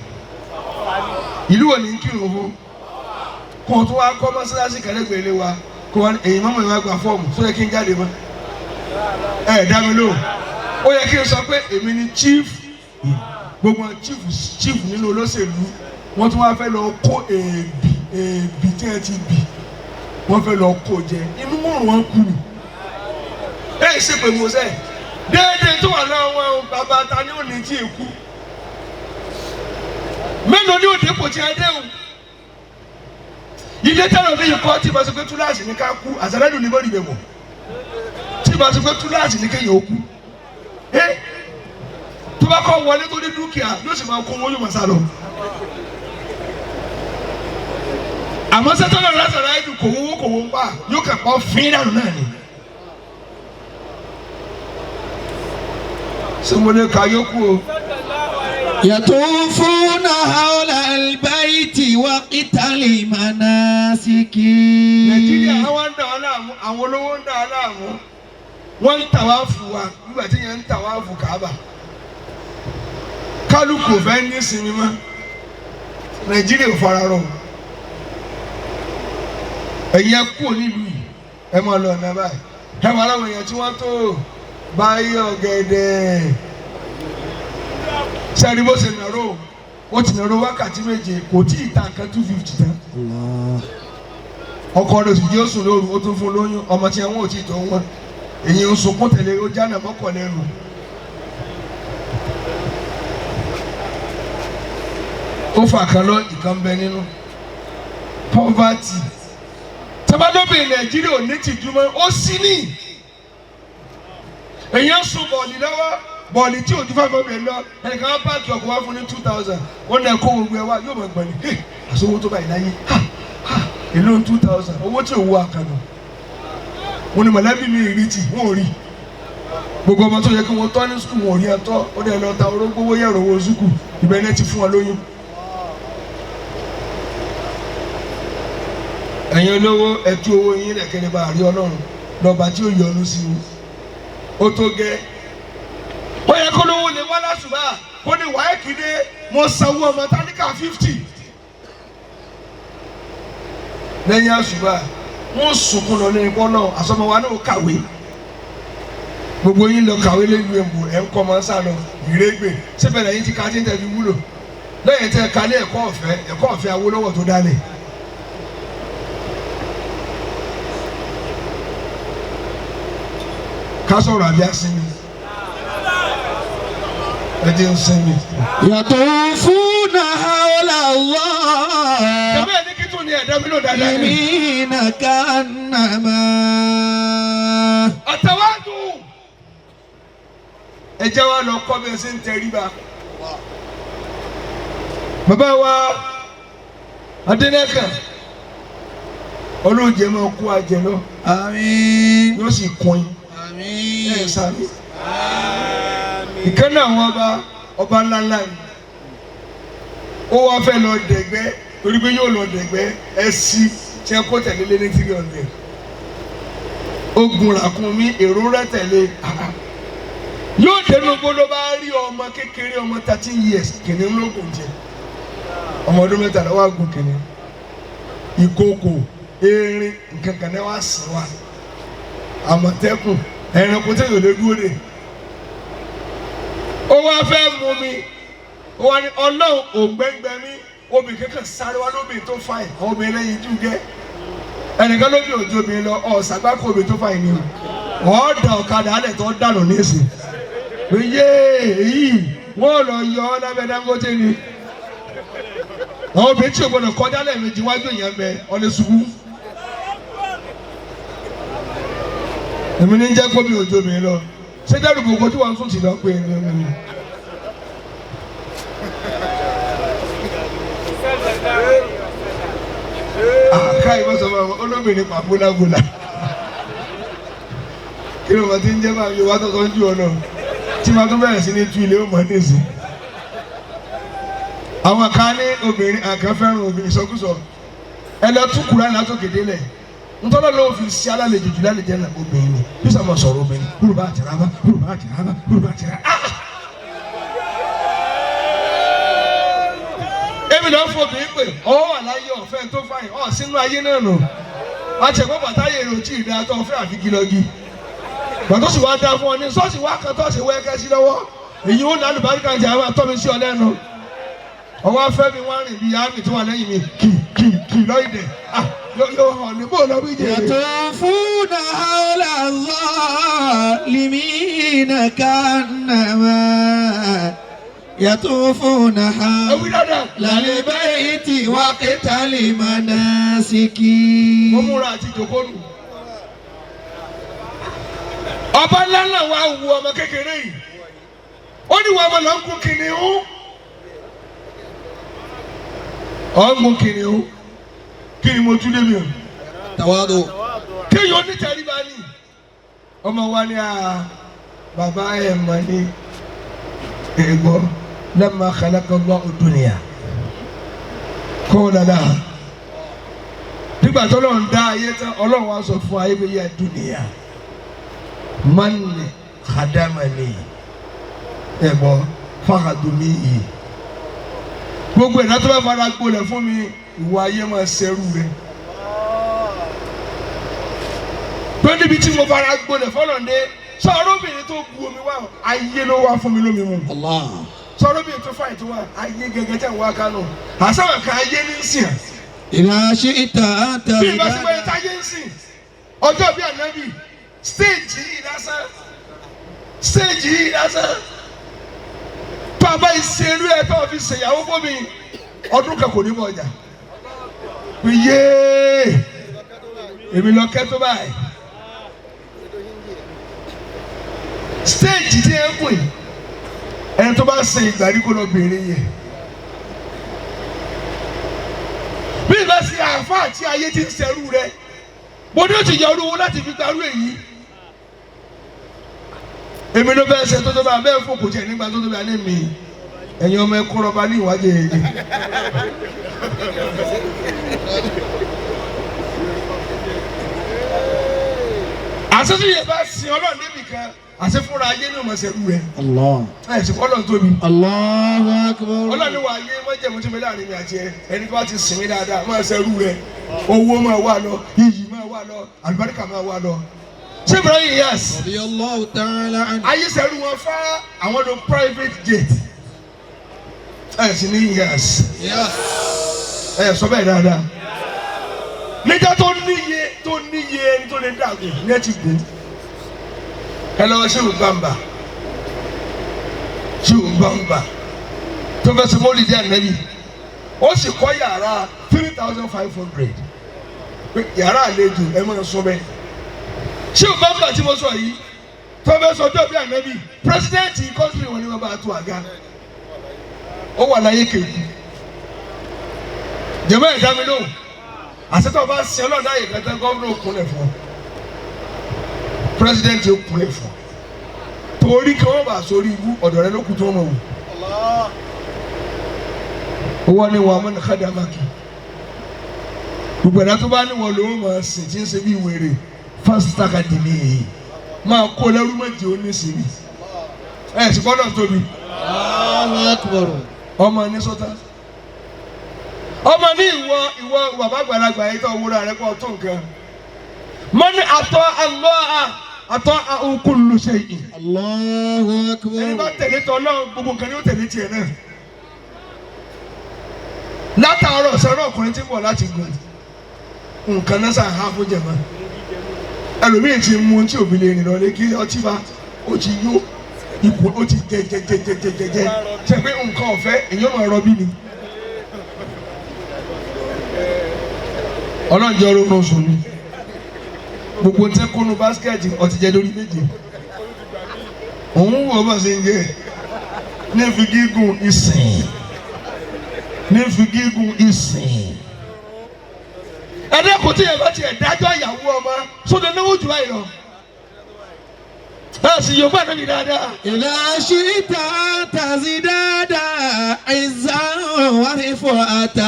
Ìlú wo ni ń kírun fún? Kó o tún wá kọ́ mọ́sálásí kẹlẹ́gbẹ̀ẹ́ lé wa kó wa èyí mọ́mọ́ ìwà gba fọ́ọ̀mù sọ yẹ kí n jáde mọ́? Ẹ dá mi lóhùn. Ó yẹ kí n sọ pé èmi ni chief, gbogbo chief chief nínú olóṣèlú wọ́n tún wá fẹ́ lọ kó èébì èébì tí ẹ ti bì wọ́n fẹ́ lọ kó jẹ inú mọ̀rún wọn kú ni. Ẹ ṣe pé mo sẹ déédéé tó wà lọ́wọ́ bàbá ta ni ó ní tí ì kú mélòó ní òde kò tí a dé o ilé tẹ́lẹ̀ ní ikọ́ tí ma sọ pé túláàsì ní ká kú àṣàlẹ́dùn ní bọ́ọ̀lì bẹ̀wọ̀ tí ma sọ pé túláàsì ní kéèyàn ó kú ẹ tó bá kọ́ wọlé tó ní dúkìá yóò sì máa kó owó yóò máa sá lọ. Àmọ́ sẹ́tọ́nà lásàrà ẹ̀dùn kò wówó kò wó ń pa yóò kàn pọ̀ fín dànù náà ni. Sọmọdé ka yókù o.
يطوفون حول البيت وقت المناسك
Nàìjíríà àwọn ń dà wá láàmú, àwọn olówó ń dà wá láàmú, wọ́n ń tà wá fún wa nígbà tí yẹn ń tà wá fún Káàbà. Kálukú ò fẹ́ ní sinmi mọ́. Nàìjíríà ò fara rọ. Ẹ̀yin ẹ kúrò nílùú yìí, ẹ máa lọ ọ̀nà báyìí. Ẹ máa láwọn èèyàn tí wọ́n tó báyọ̀ gẹ̀dẹ̀. Sẹ́ni bó ṣe nàró, ó ti nàró wákàtí 7 kò tí ì ta nǹkan 250 tán. Ọkọ rẹ̀ sì jẹ́ ó sùn lóru, ó tún fún lóyún, ọmọ tí wọn ò tí ì tó wọn. Èyí ń sunkún tẹ̀lé ó jánà mọ́kàn lẹ́nu. Ó fà kan lọ ìkan bẹ nínú poverty. Tẹ́bádọ́bìn Nàìjíríà ò ní tìjú mọ́, ó sì ní. Èyí ń sun bọ̀ọ̀lì lọ́wọ́, bọ̀ọ̀lì tí òjú 500 lọ, ẹnìkan wá páàkì ọkọ̀ wá fún ní 2000, ó ní ẹ̀kọ́ gbogbo ẹ̀ wá, yóò mọ̀ gbọ̀n ní, hey, àsowó tó báyìí láyé, ha ha, èló ń 2000, owó tí ò wú àkànnà. Mo ní mọ̀lẹ́bí mi rí tì, wọ́n ò rí. Gbogbo ọmọ tó yẹ kí wọ́n tọ́ ní sukùl wọn ò rí ẹtọ́, ó dẹ̀ lọ ta orógbó owó yẹ̀rọ owó sukùl, ìbẹ̀rẹ̀ ti fún wọn lóyún. Ẹ̀yin olówó ẹ tú owó yín lẹ̀kẹ́lẹ́ bá rí Ọlọ́run lọ́ba tí ó yọ́nú sí i. Ó tó gẹ́. Ó yẹ kó lówó lè wá lásùbà kó ní wàá kéde mo sanwó ọmọ tálíkà 50. Lẹ́yìn àsùbà wọ́n sunkún lọ lórí bọ́ọ̀lù àsọmọ wa náà kàwé. Gbogbo yín lọ kàwé lẹ́nu ẹ̀mú ẹ̀ ń kọ́ ọmọ sá lọ ìrégbè síbẹ̀ lẹ́yìn tí ká ti ń tẹ̀ fi wúlò lẹ́yìn tẹ́ ká ní ẹ̀kọ́ ọ̀fẹ́ ẹ̀kọ́ ọ̀fẹ́ Awólọ́wọ̀ tó dálẹ̀. Ká sọ̀rọ̀ àbí àsinmi? Ẹ jẹ́ ń sinmi.
يطوفون حول الله
Tẹ̀mí ẹ̀ ní kí tún ní ẹ̀dá mi ló dáadáa ni.
يمين كأنما
Àtàwádùn. Ẹ jẹ́ wa lọ kọ́ bí ẹ ṣe ń tẹríba. Bàbá wa Adénẹ́kàn olóòjẹ máa kó ajẹ lọ
آمين
yóò sì kún yín.
آمين
Ẹ sáré. Ìkànnì àwọn ọba ọba ńláńlá ni. Ó wá fẹ́ lọ dẹ̀gbẹ́ torí pé yóò lọ dẹ̀gbẹ́ ẹ sí tí ẹ kó tẹ̀lé lé ní 300. Ogun ràkúnmí èrò rẹ̀ tẹ̀lé. Yóò dénú gbọ́dọ̀ bá rí ọmọ kékeré ọmọ 13 years kìnìún ló gùn jẹ. Ọmọ ọdún 13 wà gùn kìnìún. Ìkookò erin nǹkan kan náà wà sìn wá. Àmọ̀tẹ́kùn ẹranko tí yóò lè dúró de. Ó wá fẹ́ mú mi, ó wá ní ọlọ́run ògbẹ́ngbẹ́ mi, obì kankan sáré wá lóbì tó fà yìí, àwọn obìnrin lẹ́yìn jù gẹ́. Ẹnìkan ló bí òjò mi lọ, ọ̀sàgbákò obì tó fà yìí ni o. Ọ̀ọ́dà ọ̀kadà alẹ̀ tó dànù nísìn. Oyè èyí wọ́n lọ yọ ọ́ lábẹ́ Dangote ni. Àwọn obìnrin tí ò gbọdọ̀ kọjá lẹ́ẹ̀mejì wájú èèyàn bẹ ọ lè ṣubú. Èmi ní jẹ́ kó mi òjò mi lọ. Ṣé dẹ́rù gbogbo tí wọ́n tún ti lọ pé ẹni mi? Àká ìbáṣọ máa wọ olóbìnrin pa bólábólà. Kí ló máa ti ń jẹ́ máa yọ wá tọ́tọ́ ń jù ọ lọ? Tí màá tún bẹ̀rẹ̀ sí ní tú ilé ó mọ̀ nísìn. Àwọn kan ní obìnrin àkàn fẹ́ràn obìnrin ìsọkúsọ. Ẹ lọ tún Kùránì látòkè délẹ̀. Ntọ́lọ́ ló fi ṣe alálejò jù lálejò náà obìnrin ni. Bí sọ ma sọ̀rọ̀ obìnrin, kúrò bá àtìrá bá, kúrò bá àtìrá bá, kúrò bá àtìrá. Èmi lọ fún obìnrin pé ọwọ́ wà láyé ọ̀fẹ́ tó fàyìn ọ̀ sínú ayé náà nù. Àtẹ̀kọ́ bàtáyé èrò tí ìdá tó fẹ́ àfi gilọ́gì. Gbàtọ́ sì wá dá fún ọ ní sọ́ọ̀sì wá kan tó ṣe wẹ́ẹ́kẹ́ sí lọ́wọ́. Èyí ó lálù báríkà jẹ́ àwọn àtọ́ mi sí ọ lẹ́nu. Ọwọ́ afẹ́ mi wá rìn bí àmì tó wà lẹ́yìn mi kì kì kì lọ́ìdẹ̀. Yóò hàn ní bó lọ bí jèrè.
يطوفون حول الظالمين كأنما يطوفون
Ẹ
حول
wí dáadáa.
البيت وقت المناسك
Mo múra àti jòkó nù. Ọba ńlá náà wá wu ọmọ kékeré yìí. Ó ní wọ́n ọmọ lọ ń gun kìnìún. Ọ̀ ń gun kìnìún. Kí ni mo tún débi o?
تواضع
Kéèyàn onítẹ̀ríba ni. Ọmọ wa ni a bàbá ẹ̀ mọ̀ ní ẹ̀gbọ́ lamma khalaqa Allahu dunya. Kó lálá. Nígbà tó lọ́n dá ayé tán, Ọlọ́run wá sọ fún ayé pé yẹ dunya. Man khadamani. Ẹ̀gbọ́ fàkàdùnmí yìí. Gbogbo ẹ̀dá tó bá fara gbolẹ̀ fún mi, ìwọ ayé máa ṣerú rẹ̀. Pé níbi tí mo fara gbolẹ̀ fọlọ́ndé, sọ̀rọ̀ obìnrin tó bu omi wá, ayé ló wá fún mi lómi mu.
الله
Sọ̀rọ̀ obìnrin tó fàyè tó wá, ayé gẹ́gẹ́ tẹ̀ ń wá kánò. Àsáwọn kan ayé ní sìn.
إذا شئت أنت
Bí ìbá sí pé táyé ń sìn, ọjọ́ bí ànábì, stéèjì yìí lásán, stéèjì yìí lásán. Tó a bá ìṣerú ẹ tó a fi ṣèyàwó fún mi, ọdún kan kò ní bọ̀ ọjà. Pé yéé, èmi lọ kẹ́ tó báyìí. Stéèjì tí ẹ ń gùn yìí, ẹni tó bá ṣe ìgbà rí kó lọ bèrè yẹ. Bí ìbá sí àáfàá tí ayé ti ń ṣerú rẹ, mo ní ó ti yọ orúwo láti fi gbarú èyí. Èmi ló fẹ́ ṣe tó tó bá bẹ́ẹ̀ fò kò tiẹ̀ nígbà tó tó bá ní mi. Ẹ̀yin ọmọ ẹ̀kọ́ rọba ní ìwádìí. Àṣetí yẹn bá sin Ọlọ́run níbì kan, àṣẹ fúnra ayé ní ìmọ̀ọ́sẹ̀rú rẹ̀.
الله
Ẹ̀ sì fọ́ Ọlọ́run tóbi.
الله أكبر
Ọlọ́run ní wà ayé mọ́jẹ̀mú tí mi láàrin mi àti ẹ, ẹni tó bá ti sìn mí dáadáa máa ṣerú rẹ̀. Owó máa wà lọ, iyì máa wà lọ, àlùbáríkà máa wà lọ. Ṣé Ibrahim Inyas?
رضي الله تعالى عنه
Ayé ṣerú wọn fá àwọn lo private jet. Ẹ sì ní Inyas. Ẹ sọ bẹ́ẹ̀ dáadáa. Níjà tó níye tó níye ẹni tó lè dàgbò ní ẹ ti gùn. Ẹ lọ́wọ́ Ṣéhù Bàmbà, Ṣéhù Bàmbà tó fẹ́ sọ mọ́lìdí ànábì, ó sì kọ́ yàrá 3,500 pé yàrá àlejò ẹ máa sọ bẹ́ẹ̀. Ṣéhù Bàmbà tí mo sọ yìí tó fẹ́ sọ ọjọ́ bí ànábì, president country wọn ni wọ́n bá tó àga, ó wà láyé kéwù. Jẹ̀mọ́ ẹ̀dá mi lóhùn, àṣetọ́ bá sin ọlọ́dà yìí kẹta, gómìnà òkúnlẹ̀ fún ọ, president òkúnlẹ̀ fún ọ, torí kí wọ́n bá sórí ibú ọ̀dọ̀ rẹ ló kù tó wọ́n wò. Wọ́n ní wàá mọ́ni kádàmákì, gbogbo ẹ̀dá tó bá ní wọ́n lòún máa sìn tí ń ṣe bí wèrè fásitì dìní yìí máa kó lẹ́rú méje ó ní sinmi ẹ̀ sì gbọ́dọ̀ tóbi.
Allahu akbar.
Ọmọ ní sọ́tà, ọmọ ní ìwọ ìwọ bàbá àgbàlagbà yìí tó wúra rẹ kọ́ tó nǹkan mọ́ni àtọ́ àlọ́ àtọ́ kullu shay'in.
Allahu akbar.
Ẹni bá tẹ̀lé tọ́ Ọlọ́run, gbogbo nǹkan ni ó tẹ̀lé tiẹ̀ náà. Látàárọ̀ sẹ́rọ̀ ọkùnrin tí ń bọ̀ láti gùn nǹkan náà sàn á fún jẹ̀mọ́, ẹlòmíì ti mú tí òbí lè rìn lọlé kí ọtí bá ó ti yó ikùn, ó ti jẹ jẹ jẹ jẹ jẹ jẹ jẹ ṣe pé nǹkan ọ̀fẹ́ èyàn máa rọbí ni. Ọlọ́run jẹ́ ọlọ́run sùn ni gbogbo tẹ́ kónú báskẹ̀tì ọtí jẹ lórí méje, òun wò bá ṣe ń jẹ ní fi gígùn ìsìn, ní fi gígùn ìsìn. Ẹ̀dẹ́kùn tí yẹn bá tiẹ̀ dájọ́ ìyàwó ọmọ sóde náwó jù báyìí lọ, ẹ sì yóò bá níbi dáadáa.
إذا شئت تزداد عزا ورفعة.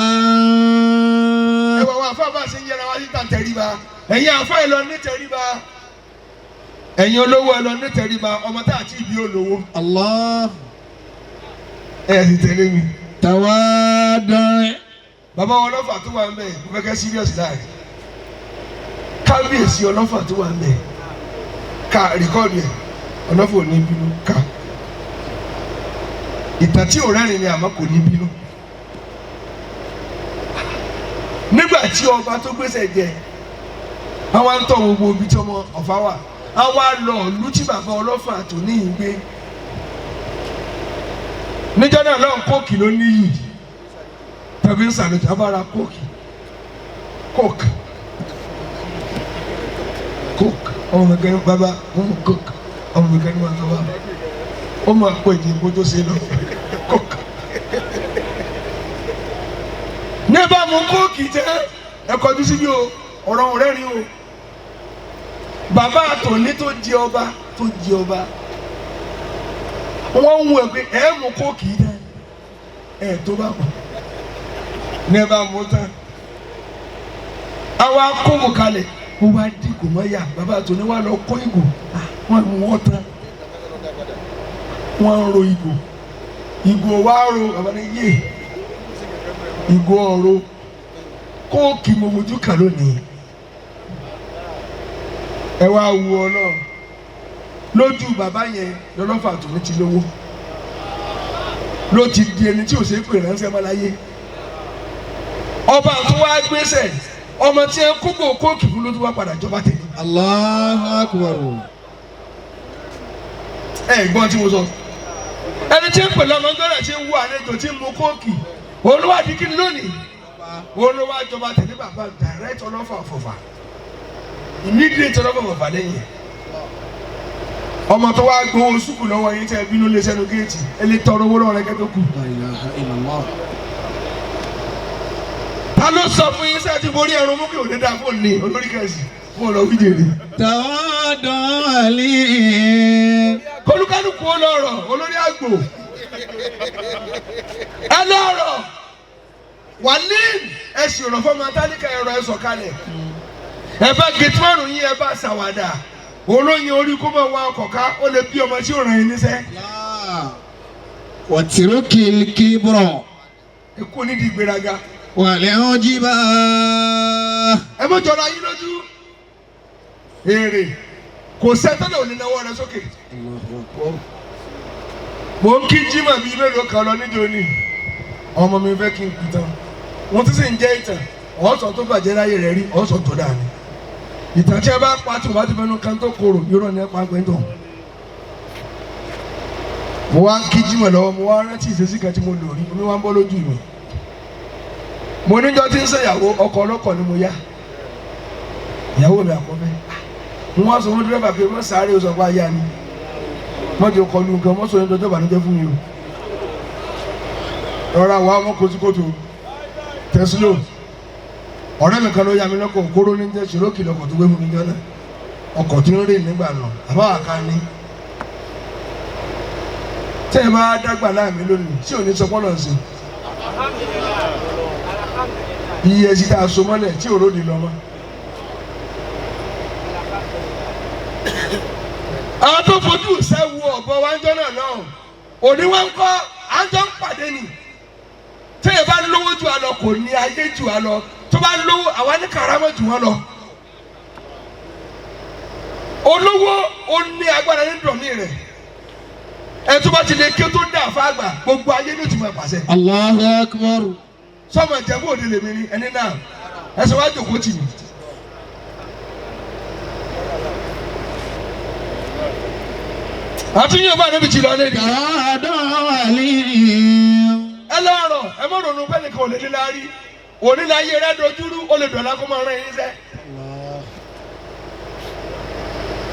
Ẹ wà wà fún àbá ṣe ń yẹra wá síta tẹríba, ẹ̀yin àfa ẹ̀ lọ ní tẹríba, ẹ̀yin olówó ẹ lọ ní tẹríba, ọmọ tá àti ìbí olówó.
الله.
Ẹ sì tẹ̀lé mi.
تواضع.
Bàbá wọn ọlọ́fà tó wà ń bẹ̀, mo fẹ́ kẹ́ serious láì kábíyèsí ọlọ́fà tó wà ń bẹ̀ ká rìkọ́ọ̀dù ẹ̀, ọlọ́fà ò ní bínú ká ìtàn tí ò rẹ́rìn ni, àmọ́ kò ní bínú. Nígbà tí ọba tó gbèsè jẹ, àwa ń tọ́ gbogbo ibi tí ọmọ ọ̀fà wà, àwa lọ ìlú tí bàbá ọlọ́fà tó ní ìgbé níjọ́ náà lọ́n, kóòkì ló níyì tàbí ń sàlùjá bára kóòkì, kóòkì, kóòkì. Ọmọ mi kan ní bàbá mo mú kóòkì, ọmọ mi kan ní bàbá ó máa pọ̀ èdè ìbò tó ṣe lọ kóòkì. Ní bá mu kóòkì jẹ́ ẹ kọjú síbí o, ọ̀rọ̀ òun rẹ́rìn o. Bàbá àtòní tó di ọba, tó di ọba, wọ́n ń wọ̀ pé ẹ mú kóòkì jẹ́ ẹ tó bá mọ̀ ní ẹ bá mú tán, àwa kókò kalẹ̀, wọ́n wá dìgò mọ́ yà, bàbá àtòní wà lọ kó ìgò, wọ́n mú wọ́n tán, wọ́n ń ro ìgò, ìgò wa ro, bàbá ní yé ìgò ọ̀rọ̀ kóòkì mo fojú kà lónìí. Ẹ wá wu ọ náà lójú bàbá yẹn lọ́lọ́fà tòun ti lówó, ló ti di ẹni tí ò ṣe é pè ránṣẹ́ mọ́ láyé. Ọba tó wá gbéṣẹ́ ọmọ tí ẹ kókò kóòkì fún ló tún wá padà jọba tẹ̀lé.
Allahu akbar.
Ẹ gbọ́n tí mo sọ, ẹni tí ń pè lọ́mọ gbọ́dọ̀ tí ń wú àlejò tí ń mu kóòkì olúwa di kíni lónìí, olúwa jọba tẹ̀lé bàbá direct ọlọ́fà ọ̀fọ̀fà, immediate ọlọ́fà ọ̀fọ̀fà lẹ́yìn. Ọmọ tó wá gbowó sùkù lọ́wọ́ yín tẹ́ bínú lé sẹ́nu géètì, ẹ lè tọrọ owó lọ́wọ́ rẹ kẹ́ tó kù.
La ilaha illallah.
Ta ló sọ fún yín sẹ́ẹ̀ tí borí ẹ̀rọ mú kí òní dáa fóònù ní olórí kẹsì fún ọ̀nà wíjèrè.
تواضع لي.
Kólúkálùkù ó lọ́rọ̀ olórí àgbò ẹ lọ́rọ̀ wà ní ẹsìn ọ̀rọ̀ fọmọ tálíkà ẹ̀rọ ẹ̀ sọ̀kalẹ̀, ẹ bá gẹ̀tìmọ̀rù yín, ẹ bá ṣàwàdà olóyin orí kó mọ̀ wá ọkọ̀ ká ó lè bí ọmọ tí ò ràn yín níṣẹ́.
لا واترك الكبر.
Ẹ kú nídìí ìgbéraga.
والعجب.
Ẹ mọ̀ jọra yín lójú èrè kò sẹ́tọ́lẹ̀ òní náwó rẹ sókè. Mo ń kí jimá bíi mélòó kan lọ nídìí òní, ọmọ mi fẹ́ kí n kú tán, wọ́n ti sì ń jẹ́ ìtàn ọ̀sán tó bàjẹ́ láyé rẹ̀ rí ọ̀sán tó dáa ni ìtàn tí ẹ bá pa tí o bá ti fẹnu kan tó korò, irọ́ ni ẹ pa pé ń tàn. Mo wá ń kí Jímọ̀ lọ́wọ́, mo wá rántí ìṣesí kan tí mo lò rí, omi wá ń bọ́ lójú mi. Mo níjọ́ tí ń ṣèyàwó, ọkọ̀ ọlọ́kọ̀ ni mo yá. Ìyàwó mi àkọ́fẹ́. Mo wá sọ fún dírẹ́bà pé mo sáré o, sọ pé aya ni. Wọ́n ti kọlu nǹkan, wọ́n sọ ní dọjọ́ ìbànújẹ́ fún mi o. Rọra wà ọmọ kòtòkòtò tẹ̀sílò. Ọ̀rẹ́ mi kan ló yá mi lọ́kọ̀, kóró ní jẹ́ ṣòrókì lọ́kọ̀ tó gbé fún mi jọ náà. Ọkọ̀ tí ń rìn nígbà náà, àbá àká ni. Tẹ́ ẹ bá dágbà láàmì lónìí, tí ò ní sọ pọ́nlọ̀ sí. Iye ẹsì tá a so mọ́lẹ̀ tí òró di lọ mọ́. Àwọn tó fojú sẹ́wu ọ̀bọ wa ń jọ́ náà lọ́hùn. Òní wá ń kọ́, à ń jọ ń pàdé ni. Tẹ́ ẹ bá lówó jù á lọ, kò ní ayé jù á lọ. Tó bá lówó, àwa ní kàrámọ̀ jù wọ́n lọ. Olówó ó ní agbára ní dọ̀mí rẹ̀. Ẹ tó bá ti lè ké tó dà fáàgbà, gbogbo ayé ló ti máa pàṣẹ.
Allahu akbar.
Sọmọ ìjẹ̀bú òde lèmi ni ẹni náà ẹsẹ̀ wá jòkó tì mí. Àti yóò bá níbi jìnnà lé ní.
Tààdọ̀ àlè.
Ẹ lọ́rọ̀ ẹ mọ̀ ronú pé nìkan ò lè ní láárí. Oníláyé rẹ dojúrú, ó lè dọ̀lá kó máa rán yín sẹ́.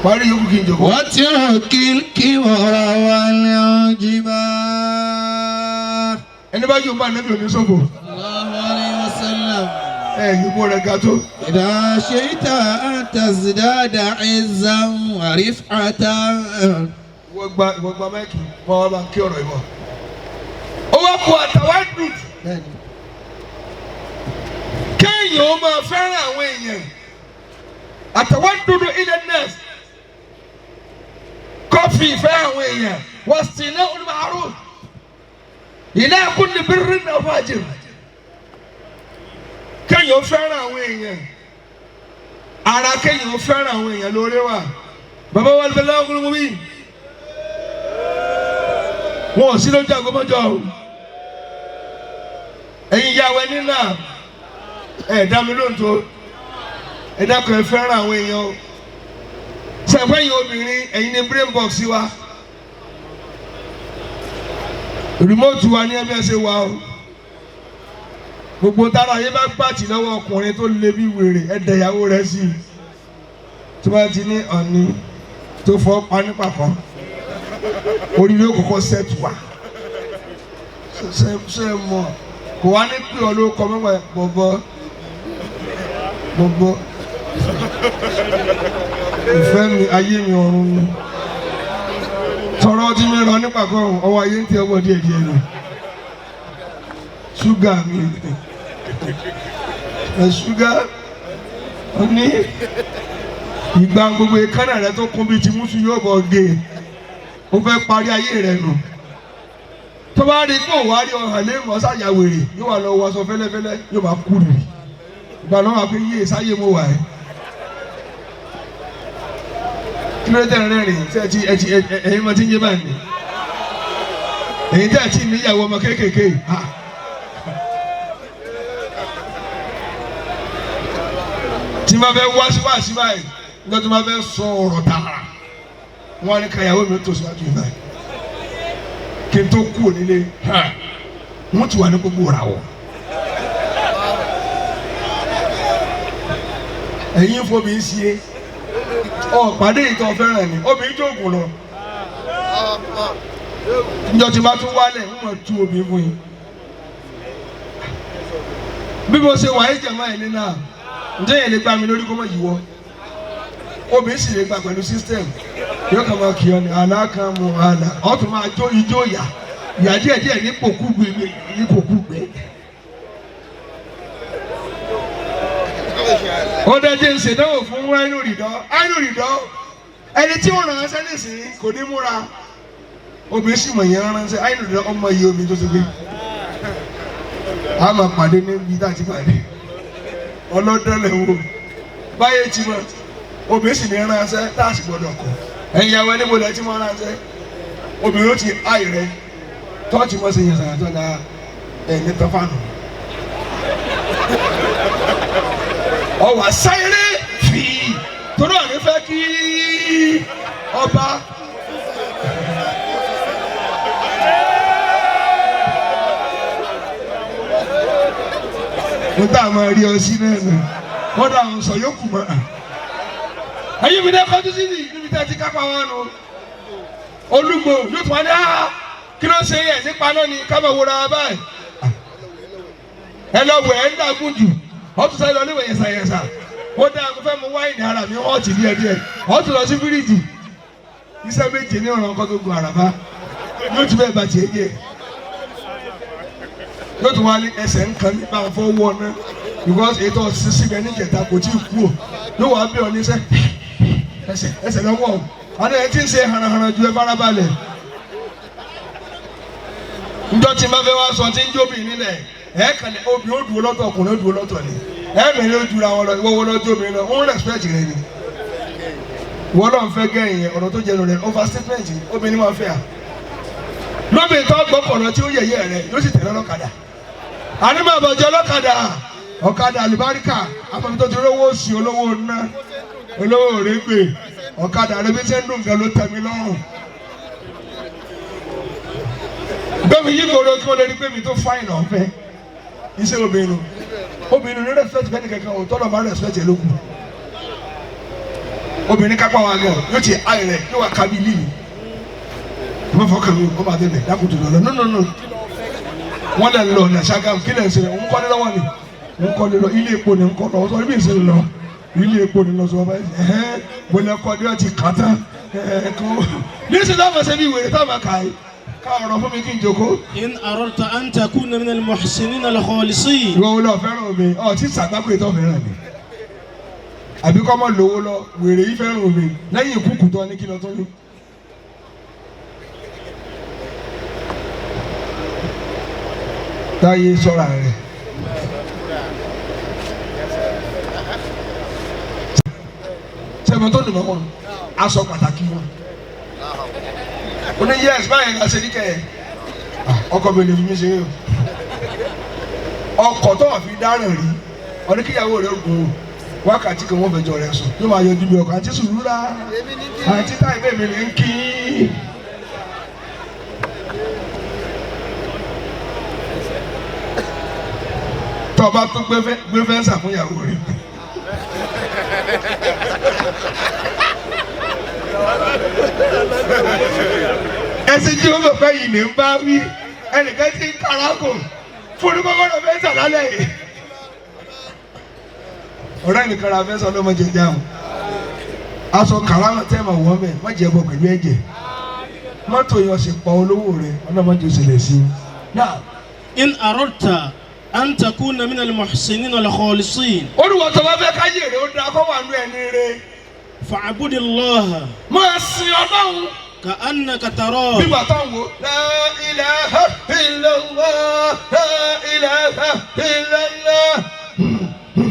Parí yòókù kí n jòkó.
Wàtírùkì kíbọ̀rọ̀ wal-ujiba.
Ẹni bá yóò bá níbi òní sófò.
Allahu alayhi wa sallam.
Ẹ yìí rẹ̀ ga tó.
إذا شئت أن تزداد عزا ورفعة.
Ìwọ gba máìkì, wọ́n wá bá ń kí ọ̀rọ̀ ìwọ. Ó wá kó àtàwọn dùn. Kéèyàn ó máa fẹ́ràn àwọn èèyàn. Àtàwọn dúdú ilẹ̀ nẹ́ẹ̀sì. Kọ́fì ìfẹ́ àwọn èèyàn. Wọ́n sì ní olùmọ̀ọ́rù. Ilé ẹ̀kú ni bírí náà fàájì. Kéèyàn ó fẹ́ràn àwọn èèyàn. Ara kéèyàn ó fẹ́ràn àwọn èèyàn lórí wa. Bàbá wa lè lọ́wọ́ kúrú mi. Wọn ò sí lójú àgọ́mọ́jọ́ o. Ẹ̀yin ìyàwó ẹni náà, ẹ̀ dá mi lóhùn tó. Ẹ dákun, ẹ fẹ́ràn àwọn èèyàn o. Sẹ̀fẹ̀yìn obìnrin, ẹ̀yin ni brain box wa. Remote wa ní ẹbí ṣe wa o. Gbogbo tára ayé bá gbàtì lọ́wọ́ ọkùnrin tó lé bí wèrè, ẹ dẹ̀ ìyàwó rẹ̀ sí i. Tí wọ́n ti ní ọ̀ní tó fọ́ pa nípa kan, orí yóò kọ́kọ́ sẹ́tù wa. Ṣe mọ̀ kò wá ní pé ọ ló kọ mọ́gbà bọ̀bọ̀ bọ̀bọ̀ ìfẹ́ mi, ayé mi, ọ̀run mi. Tọrọ tí mi rọ nípa kan, ọwọ́ ayé ń tẹ ọwọ́ díẹ̀ díẹ̀ nù. Ṣúgà mi, ẹ ṣúgà ní ìgbà gbogbo ìkànnà rẹ tó kún bíi ti mùsùn yóò bọ̀ gé e. Ó fẹ́ parí ayé rẹ nù. Tó bá rí pé òun á rí ọ̀hàn lé mọ́ sáyà wèrè, yóò wà lọ wọṣọ fẹ́lẹ́fẹ́lẹ́, yóò bá kú rì. Ìgbà lọ́wọ́ àpé yé sáyé mo wà ẹ́. Kí ló dé rẹ́rìn tí ẹ ti ẹ ti ẹ̀yin mọ tí ń yé báyìí ni? Èyí tẹ́ ẹ ti níyàwó ọmọ kéékèèké. Ha. Tí ma fẹ́ wá sí wá sí báyìí, nígbà tí ma fẹ́ sọ ọ̀rọ̀ tààrà, wọ́n á ní káyàwó mi tó síwájú yìí báyìí. Kí n tó kú onílé, wọ́n ti wà ní gbogbo ìràwọ̀. Ẹ̀yin fomi ń ṣe ọ pàdé ìtọ́ fẹ́ràn ni obìnrin tó gùn lọ. Njọ́ tí ma tún wálẹ̀, ń mọ̀ tú obìnrin fún yín. Bí mo ṣe wà yìí jẹ̀mọ́ ẹ̀ nínú à, ǹjẹ́ yẹn lè gbá mi lórí kó mọ̀ yíwọ́? Obìnrin sì lè gbà pẹ̀lú system. Yóò kàn máa kí ọ ní àlá kan mú àlá. Ọ tún máa jó ijó yà. Ìyà díẹ̀ díẹ̀ ní pòkú gbé ní pòkú gbé. Ó dájú ń ṣèdánwò fún Áínú Rìdọ́. Áínú Rìdọ́, ẹni tí ó ránṣẹ́ nísìnyí kò ní múra. Obìnrin sì mọ̀ yẹn ránṣẹ́. Áínú Rìdọ́ ọmọ iye obìnrin tó ti gbé. A máa pàdé níbi tá a ti pàdé. Ọlọ́dọ́ lẹ̀ wò. Báyé ti mọ̀, obìnrin sì ní ránṣẹ́ tá a sì gbọ́dọ̀ kọ̀. Ẹ̀yin ìyàwó ẹni mo lẹ̀ tí mo ránṣẹ́. Obìnrin ó ti áì rẹ. Tọ́ọ̀tì mọ̀ sí yẹn sàrà tó dáa ẹ̀ ní tán fáànù. Ọwà sáyéré fìí torí àní fẹ́ kí ọba. Mo tá a máa rí ọ sí náà nù. Kódà ń sọ yókù mọ́. Ẹyin mi náà kọjú sí ni níbi tí a ti kápá wa nù. Olúgbò yóò tún wá ní áá kí ló ṣe yẹ nípa náà ni ká máa wúra wa báyìí. Ẹ lọ wẹ̀ ẹ́ ń dàgùn jù. Ọtún sáré lọ níwẹ̀ yẹ̀sàyẹ̀sà. Ó dáa mo fẹ́ mu wáìnì ara mi ọ̀tí díẹ̀ díẹ̀. Ọtún lọ sí fíríjì. Iṣẹ́ méje ní ọ̀ràn kan tó gun àràbá. Yóò tún bẹ́ẹ̀ bá tiẹ̀ jẹ́. Yóò tún wá ní ẹsẹ̀ nǹkan nípa fọwọ́ náà because ètò sísí bẹ níjẹta kò tí ì kú o. Yóò wá bí ọ níṣẹ́ ẹsẹ̀ ẹsẹ̀ lọ́wọ́ o. Àná ẹ ti ń ṣe haranharan ju ẹ farabalẹ̀. Njọ́ tí n bá fẹ́ wá sọ tí ń jóbi nílẹ̀ ẹ kàlẹ́ obì ó dúró lọ́tọ̀ ọkùnrin ó dúró lọ́tọ̀ ni. Ẹ mẹ́rin ó jura wọn lọ ìwọ wo lọ́jọ́ mi lọ ń respect rẹ ni. Ìwọ náà ń fẹ́ gẹ̀yìn yẹn ọ̀rọ̀ tó jẹnu rẹ overstatement obìnrin máa fẹ́ à. Lóbi tó gbọ́kànlọ́ tí ó yẹ̀yẹ́ rẹ yóò sì tẹ̀lé ọlọ́kadà. Àní máa bọ̀jẹ̀ ọlọ́kadà ọ̀kadà àlùbáríkà àmọ́ tó ti rówó sí olówó ná olówó òrégbè ọ̀kadà rẹ bí ṣe ń dùn gan ló tẹ́ mi lọ́rùn. Gbẹ̀mí yí gbòòrò kí wọ́n lè rí gbẹ̀mí tó fáìn ọ̀fẹ́ iṣẹ́ obìnrin obìnrin ní respect fẹ́ni kankan ò tọ́lọ̀ bá respect ẹ̀ lókun. Obìnrin kápá wa gan yóò ti ayé rẹ̀ yóò wá kábí líì wọ́n fọ́ kàwé wọ́n máa tẹ̀lé dákòtò lọ́lọ́ no no no wọ́n lẹ̀ lọ ọ̀nà Ṣàgámù kí lẹ̀ ń ṣe ń kọ́lé lọ́wọ́ ni ń kọ́lé lọ ilé epo ni ń kọ́ lọ sọ ibi ìṣe lọ ilé epo ni lọ sọ ọba ẹ̀hẹ́n mo lẹ kọ́ ní ọtí kàtá ẹ̀ẹ́ kó níṣẹ́ táwọn ṣe bí wèrè táwọn kà í ká ọ̀rọ̀ fún mi kí n jókòó.
إن أردت أن تكون من المحسنين الخالصين
Ìwọ wo lọ fẹ́ràn mi ọ tí sàgbákò ètò fẹ́ràn mi àbí kọ́ mọ́ lówó lọ wèrè yìí fẹ́ràn mi lẹ́yìn ìkúkú tó ní kí lọ tó ní. Táyé sọ́ra rẹ̀. Sẹ́mi tó dùn mọ́ wọn, aṣọ pàtàkì wọn. Ó ní yẹ́sì báyìí ká ṣe ní kẹ́ ẹ̀. Ọkọ mi ò lè fi mí ṣeré o. Ọkọ̀ tó wà fi dáràn rí, ọdún kíyàwó rẹ̀ gùn o. Wákàtí kan wọ́n fẹjọ́ rẹ̀ sùn. Yóò máa yọjú bí ọkọ̀ àti sùúrà. Àti táyì bẹ́ẹ̀ mi ní ń kí. Tọ́ ọ bá tún gbé fẹ́ǹsà fún ìyàwó rẹ̀. Ẹsìn tí ó mọ̀ pé yìí ní ń bá wí ẹnìkan tí ń karakò fún ní kọ́kọ́rọ́ fẹ́ǹsà lálẹ́ yìí. Ọ̀rẹ́ mi kara fẹ́ǹsà ọlọ́mọdé jáwọ́. Aṣọ kàràmà tẹ́ ma wọ́ mẹ́ má jẹ́ bọ́ pẹ̀lú ẹ̀jẹ̀. Mọ́tò yẹn ọ̀sìn pa olówó rẹ̀ ọlọ́mọdé òṣèlè sí i. Náà
إن أردت أن تكون من المحسنين الخالصين
olùwọ́ tó bá fẹ́ káyé rẹ̀ ó dáa kó wà nú ẹni rẹ̀.
فاعبد الله
Máa sin Ọlọ́run.
كأنك تراه
Bí bàtà ń wo. La ilaha illallah, la ilaha illallah.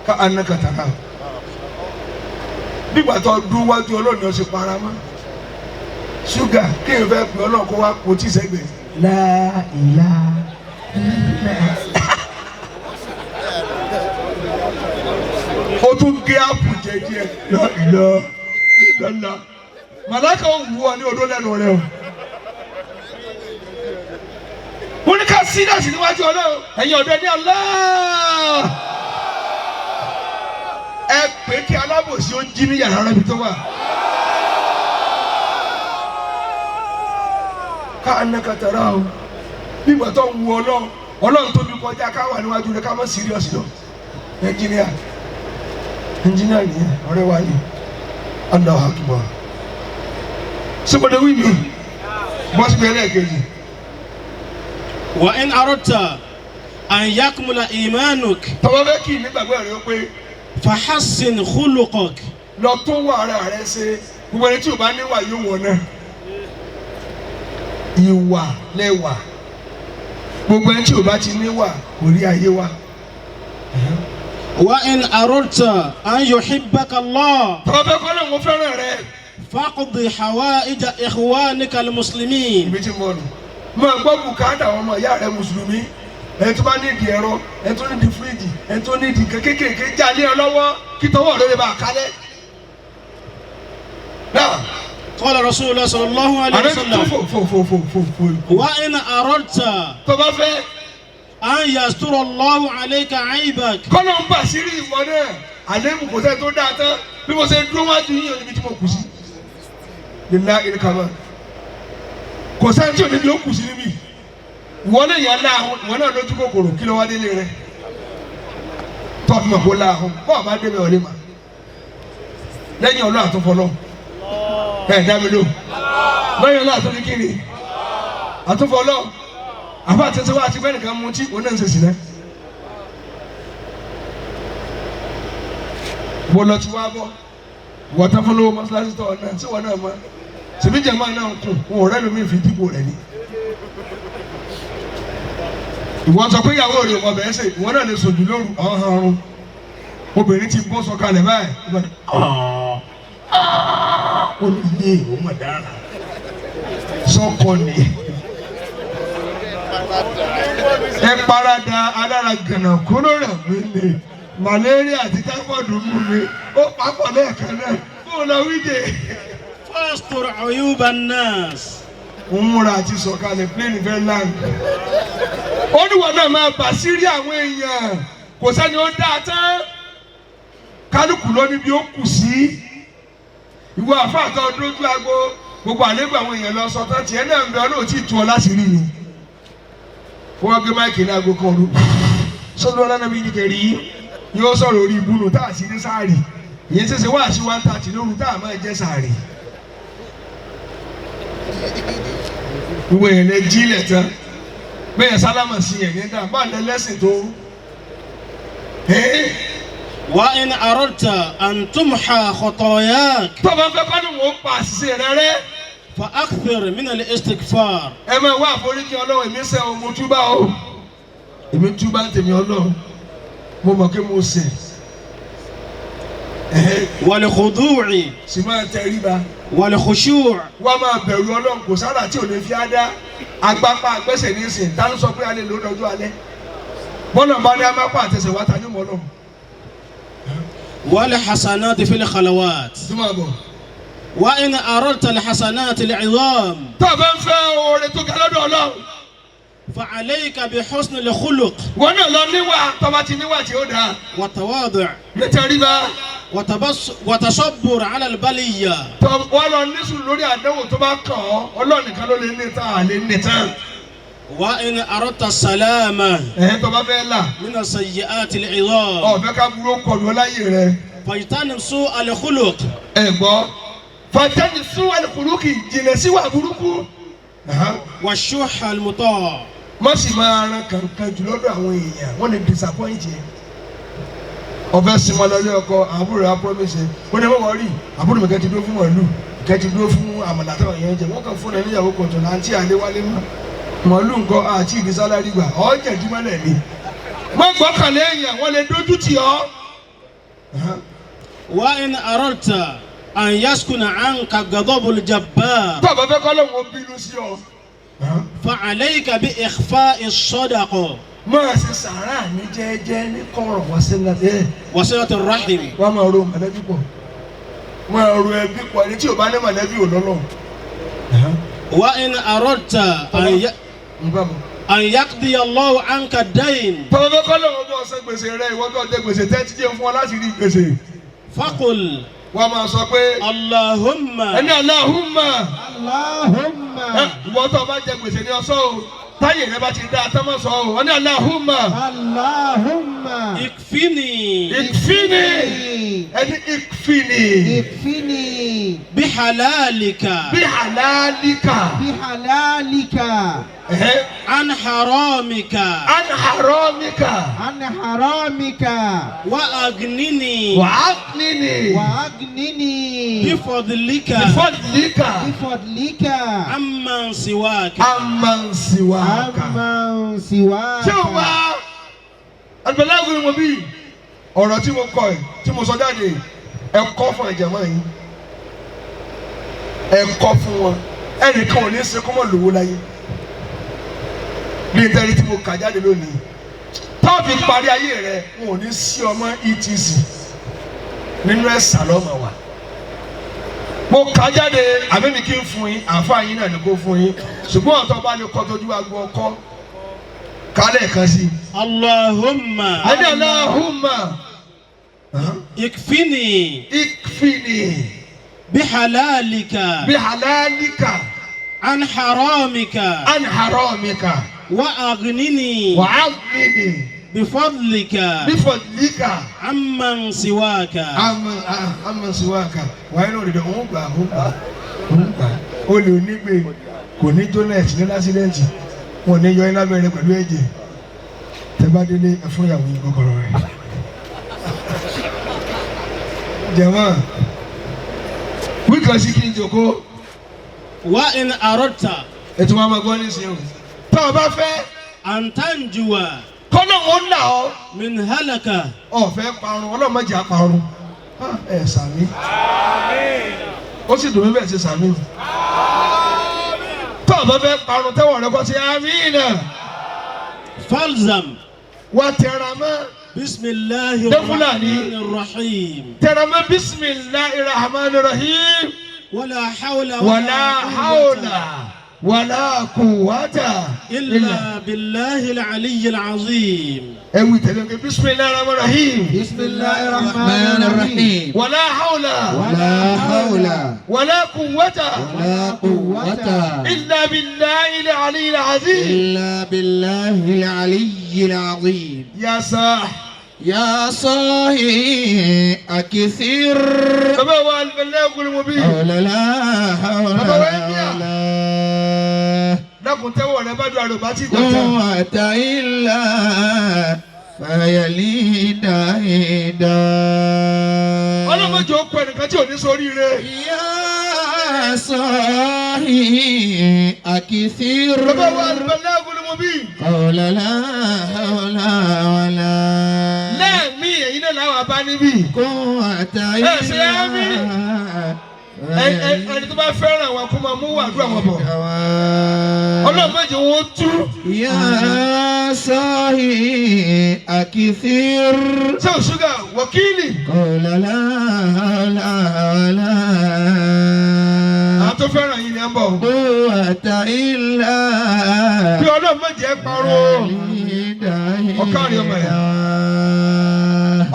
Ká anaka tara. Bí bàtà ọdún wájú Ọlọ́run ọ̀sẹ̀ para mọ́. Ṣúgà kéèyàn fẹ́ pè Ọlọ́run kó wá kó tí sẹ́gbẹ̀ẹ́. La ilaha illallah. Ó tún gé àpò jẹjẹ lọ ìlọ ìlọlọ màláka ò wù ọ ní odó lẹ́nu rẹ o. Wọ́n ní ká sídàsì níwájú Ọlọ́run ẹ̀yin ọ̀dọ́ ní Allah. Ẹ pé kí alábòsí ó jí ní yàrá rẹ̀ bí tó wà. Ká anakatara o bí ìgbà tó ń wu Ọlọ́run Ọlọ́run tóbi kọjá ká wà níwájú rẹ ká má síríọ̀sì lọ. Ẹnjìníà ẹnjìníà nìyẹn ọ̀rẹ́ wa ni Allahu Akbar. Sọ́kòtò wí mi bọ́sì bẹ́ẹ̀ lẹ́ẹ̀kejì.
وإن أردت أن يكمل إيمانك
Tọ́wọ́ fẹ́ kí nígbàgbọ́ rẹ ó pé
فحسن خلقك
lọ tún wà ara rẹ ṣe gbogbo ẹni tí o bá níwà yóò wọ̀ náà. Ìwà lẹ́wà gbogbo ẹni tí o bá ti níwà kò rí ayé wa.
وإن أردت أن يحبك الله
Tọ́wọ́ fẹ́ kọ́ lóun fẹ́ràn rẹ.
فاقض حوائج إخوانك المسلمين
Ibi tí mo nù. Máa gbọ́ bùkátà àwọn ọmọ ìyá rẹ mùsùlùmí. Ẹni tó bá nídìí ẹ̀rọ, ẹni tó nídìí fíríjì, ẹni tó nídìí nǹkan kéékèèké já lé ọ lọ́wọ́ kí tọwọ́ rẹ lè bá a kálẹ̀. Náà.
قال رسول الله صلى الله عليه
Àrẹ tó
وسلم
fò fò fò fò fò fò.
وإن أردت
Tó bá fẹ́
أن يستر الله عليك عيبك
kọ́nà ń bà sí rí ìwọ náà àléébù kò sẹ́ni tó dáa tán bí mo ṣe dúró wájú yín níbi tí mo kù sí. Lílá ìlú kò sẹ́ni tí ò níbi ó kù sí níbí. Ìwọ náà yà láàhún ìwọ náà lójú kòkòrò kí ló wá délé rẹ. Tọ́ fi mọ̀ kó láàhún bọ́ọ̀ bá débẹ̀ ọ̀lẹ́ mà. Lẹ́yìn ọlọ́ àtúnfọlọ́ ẹ̀ dá mi lò lẹ́yìn ọlọ́ àtúnfi kiri àtúnfọlọ́ àbá àti ṣe wá àti bẹ́ẹ̀ nìkan mú tí òun náà ń ṣe sílẹ̀. Wọ́n lọ ti wá bọ́ wọ́n tán fún lówó mọ́ṣáláṣí tọ̀ náà tí wọ́n náà mọ́ ṣèbí jẹ̀mọ́ náà ń kùn wọn ò rẹ́ lómi fi dìbò rẹ̀ ni. Ìwọ sọ pé ìyàwó rẹ̀ ọmọ bẹ̀rẹ̀ ṣe ìwọ náà lè sòjú lóru ọ̀hún obìnrin ti bọ́ sọ kalẹ̀ báyìí ó ní ilé ìwọ mọ̀ dára sọ́kọ ni ẹ parada alára gànà kúrò rẹ̀ mí ni malaria àti typhoid mú mi ó papọ̀ lẹ́ẹ̀kan náà fún un lọ wíjẹ.
فاستر عيوب الناس
Ń múra àti sọ̀kalẹ̀ plane fẹ́ land. Ó ní wọn náà máa bà sírí àwọn èèyàn kò sẹ́ni ó dáa tán kálukú ló níbi ó kù sí. Ìwọ àfáàtọ̀ dójú aago gbogbo àlébù àwọn èèyàn lọ sọ tán tiẹ̀ náà ń bẹ ọlọ́run tí ì tú ọ láti rí ni. Wọ́n gbé máìkì ní aago kan òru sọ́dọ̀ ọlọ́nà bíi nìkẹ́rì yìí yóò sọ̀rọ̀ orí ibùnú tá a sì ní sáàrì ìyẹn ṣẹ̀ṣẹ̀ wá sí 1:30 lóru tá a máa jẹ́ sáàrì. Gbogbo èèyàn lè jí ilẹ̀ tán bẹ́ẹ̀ sálámà sí ẹ̀yẹ́ dá bá lẹ lẹ́sìn tó.
وإن أردت أن تمحى خطاياك
Tó bá fẹ́ kọ́ ni wọ́n pa àṣìṣe rẹ rẹ́
فأكثر من الاستغفار
ẹ máa wá àforíjì Ọlọ́run èmi ṣẹ̀ o mo túbà o èmi túbà ń tèmi Ọlọ́run mo mọ̀ pé mo ṣẹ̀
والخضوع
sì máa tẹríba.
والخشوع
Wọ́n máa bẹ̀rù Ọlọ́run kò sára tí ò lè fi á dá agbápá agbẹ́sẹ̀ ní ìsìn tá ló sọ pé a lè lò lọ́jọ́ alẹ́ bọ́lá bá ní amápá àtẹsẹ̀ wá ta ní mọ́ Ọlọ́run.
والحسنات في الخلوات
Túmọ̀ bọ̀.
وإن أردت الحسنات العظام
Tó o bá ń fẹ́ oore tó ga lọ́dọ̀ Ọlọ́run
فعليك بحسن الخلق
wọn náà lọ níwà tó bá ti níwà tí ó dáa
والتواضع
nítorí
وتصبر على البلية
tó wọ́n lọ nísùn lórí àdánwò tó bá kàn ọ́ Ọlọ́run nìkan ló lè ní tán àlè ní tán.
وإن أردت السلامة
Ẹ̀hẹ́n tó bá fẹ́ là
من السيئات العظام
ọ̀fẹ́ ká burú kọlu ọláyè rẹ.
فاجتنب سوء الخلق
Ẹ gbọ́ fàtẹ́ni sún àlùkùrúkì jìnnà síwà burúkú.
والشح المطاع
Má sì máa ran kankan jù lọ́dọ̀ àwọn èèyàn wọ́n lè disappoint yẹn. Ọ̀fẹ́ sinmi lọ́lé ọkọ àbúrò rẹ̀ promise ẹ̀ wọ́n ní wọ́n rí àbúrò mi kẹ́ ti dúró fún màálù kẹ́ ti dúró fún àmàlà táwọn èèyàn jẹ wọ́n kàn fún ẹ níyàwó kọ̀tọ̀ láǹtí àléwálé mọ́ màálù nǹkan àti ìdí sálárì gbà ọ́ jẹ̀dí mọ́lẹ̀ ni. Má gbọ́kànlé èèyàn wọ́n lè dójú tì ọ́.
وإن أردت أن يسكن عنك غضب الجبار
Tó o bá fẹ́ kọ́ lóun ó bínú sí ọ.
فعليك بإخفاء الصدقة
Máa ṣe sàárà ní jẹ́ẹ́jẹ́ ní kọ̀rọ̀ wá sí ẹ̀
وصلة الرحم
wọ́n máa ro mọ̀lẹ́bí pọ̀ máa ro ẹbí pọ̀ ẹni tí ò bá ní mọ̀lẹ́bí ò lọ́lọ́.
وإن أردت أن ي... أن يقضي الله عنك الدين
Tọ́wọ́ fẹ́ kọ́ lóun bọ́ ọ̀sán gbèsè rẹ ìwọ́n tó jẹ gbèsè tẹ́tí jẹ́ fún ọ láti rí gbèsè.
فقل
Wọ́n máa sọ pé
اللهم
ẹni Allahumma
Allahumma.
ìwọ́n tó bá jẹ gbèsè ní ọ̀sán o táyé rẹ bá ti dá atọ́mọ̀ sọ o wọ́n ní Allahumma
Allahumma.
اكفني
ikfini ẹni ikfini
Ikfini.
بحلالك
bí halalika
Bihalalika.
ẹ̀hẹ́,
عن حرامك
an haramika
An haramika.
وأغنني
wa aghnini
Wa agnini.
بفضلك
bifadlika
Bifadlika.
عمن سواك
amman siwaka.
Amman siwaka.
Ṣé o wá àgbẹ̀láwò ni mo bí ọ̀rọ̀ tí mo kọ ẹ̀ tí mo sọ jáde ẹ kọ́ fún ìjàmọ́ yín ẹ kọ́ fún wọn ẹnìkan ò ní ṣe kó mọ̀ lówó láyé bí nítorí tí mo kà jáde lónìí tọ́ọ̀fì parí ayé rẹ wọn ò ní sí ọmọ etc nínú ẹ̀sà lọ́mọ wa Mo kà jáde àbẹ́mi kí n fún yín, àáfàá yín náà ni kò fún yín, ṣùgbọ́n ọ̀tọ̀ bá lè kọ́ tójú agbo ọkọ́ kálẹ̀ kan sí.
اللهم
Ẹni Allahumma
اكفني
ikfini
بحلالك
bi halalika
عن حرامك
an haramika
وأغنني
wa aghnini
بفضلك
bi fadlika
عمن سواك.
Ama siwaka wàá inú òdìdó òun gbà òun gbà òun gbà olè onígbè kò ní jóná ẹ̀sìn ní lásìlẹ́ǹtì wọn ò ní yọ iná bẹ̀rẹ̀ pẹ̀lú ẹ̀jẹ̀ tẹ́ bá délé ẹ fún ìyàwó yín kọ́kọ́rọ́ rẹ̀. Jẹ̀mọ́ wíkàn sí kí n jòkó.
وإن أردت
Ètò wa máa gbọ́ nísìnyí o. Tọ́ ọ bá fẹ́
أن تنجو
kọ́nà òun là ọ́
من هلكة
ọ̀fẹ́ parun ọlọ́mọdé àparun ẹ sàmí ó sì dùn mí bẹ́ẹ̀ ṣe sàmí o. Tọ́ ọ bá fẹ́ parun tẹ́wọ̀ rẹ kọ́ sí amínà.
فالزم
Wà tẹ̀ra mọ́.
بسم الله
Dé Fúlàní.
الرحمن الرحيم.
Tẹ̀ra mọ́ bisimilahi rahman rahim.
ولا حول
Wàlá hawla wàlá quwwata
إلا بالله العلي العظيم.
Ẹ wí tẹ̀lé o bisimilahi rahman rahim.
بسم الله الرحمن الرحيم.
Wàlá hawla
ولا حول
wàlá quwwata
ولا قوة
illa billahi al-ali al-azim.
إلا بالله العلي العظيم.
Ya sah.
يا صاحي أكثر
Bàbá wa al-balagul mubin.
قول لا حول
Bàbá wa India.
ولا
Dákun tẹ́wọ̀ rẹ bá dùn àròbá tí kò tán.
قوة إلا فيلي دايدا.
Ọlọ́mọdé ó kọ ẹnìkan tí ò ní sórí rẹ.
يا صاحي أكثر
Bàbá wa al-balagul mubin.
قول لا حول ولا
Lẹ́ẹ̀mí ẹ̀yin náà làwọn abá níbí.
قوة
Ẹ ṣe àmín.
إلا
Ẹni tó bá fẹ́ràn wọn kó máa mú wàdúrà wọn bọ̀. Ọlọ́mọdé wọn tú.
يا صاحي أكثر
Ṣé o ṣúgà wọ́kìlì?
قول لا حول ولا
Àwọn tó fẹ́ràn yín ni ẹ ń bọ̀.
قوة إلا
Bí ọlọ́mọdé ẹ parọ́. Ọ̀kárí ọmọ ẹ̀.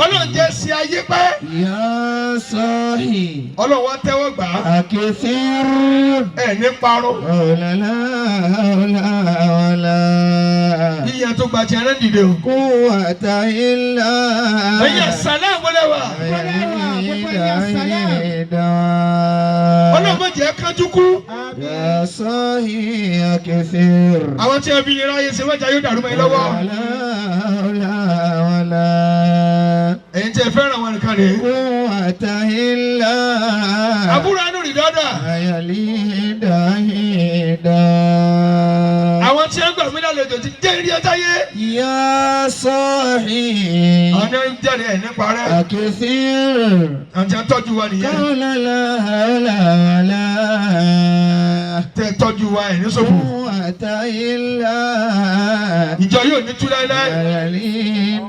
Ọlọ́run jẹ́ sí ayé pẹ́.
يا صاحي
Ọlọ́run wá tẹ́wọ́ gbà á.
أكثر
Ẹ ní parọ́.
قول لا حول ولا
Yíyan tó gba tiẹ̀ náà dìde o.
قوة إلا
Ẹ̀yin ẹ̀sán wọlé wa. Ọlọ́mọdé ẹ kánjú kú.
يا صاحي أكثر
Àwọn tí ẹ bí yẹn ráyè ṣe wọ́n jẹ́ yóò dàrú mọ́ yín lọ́wọ́.
ولا حول ولا
Ẹ̀yin tí ẹ fẹ́ràn wọn nìkan rèé.
قوة إلا
Àbúrò àánú rí dáadáa.
يلي دايدا.
Àwọn tí ẹ gbà mí lálejò ti jẹ́ ìrí ọjà yé.
يا صاحي
Àwọn ní jáde ẹ̀ nípa rẹ̀.
أكثر
Àwọn tí ẹ tọ́jú wa nìyẹn.
قول لا حول ولا
Tẹ tọ́jú wa ẹ̀ ní sọ́kù.
قوة إلا
Ìjọ yóò ní tú láéláé.
يلي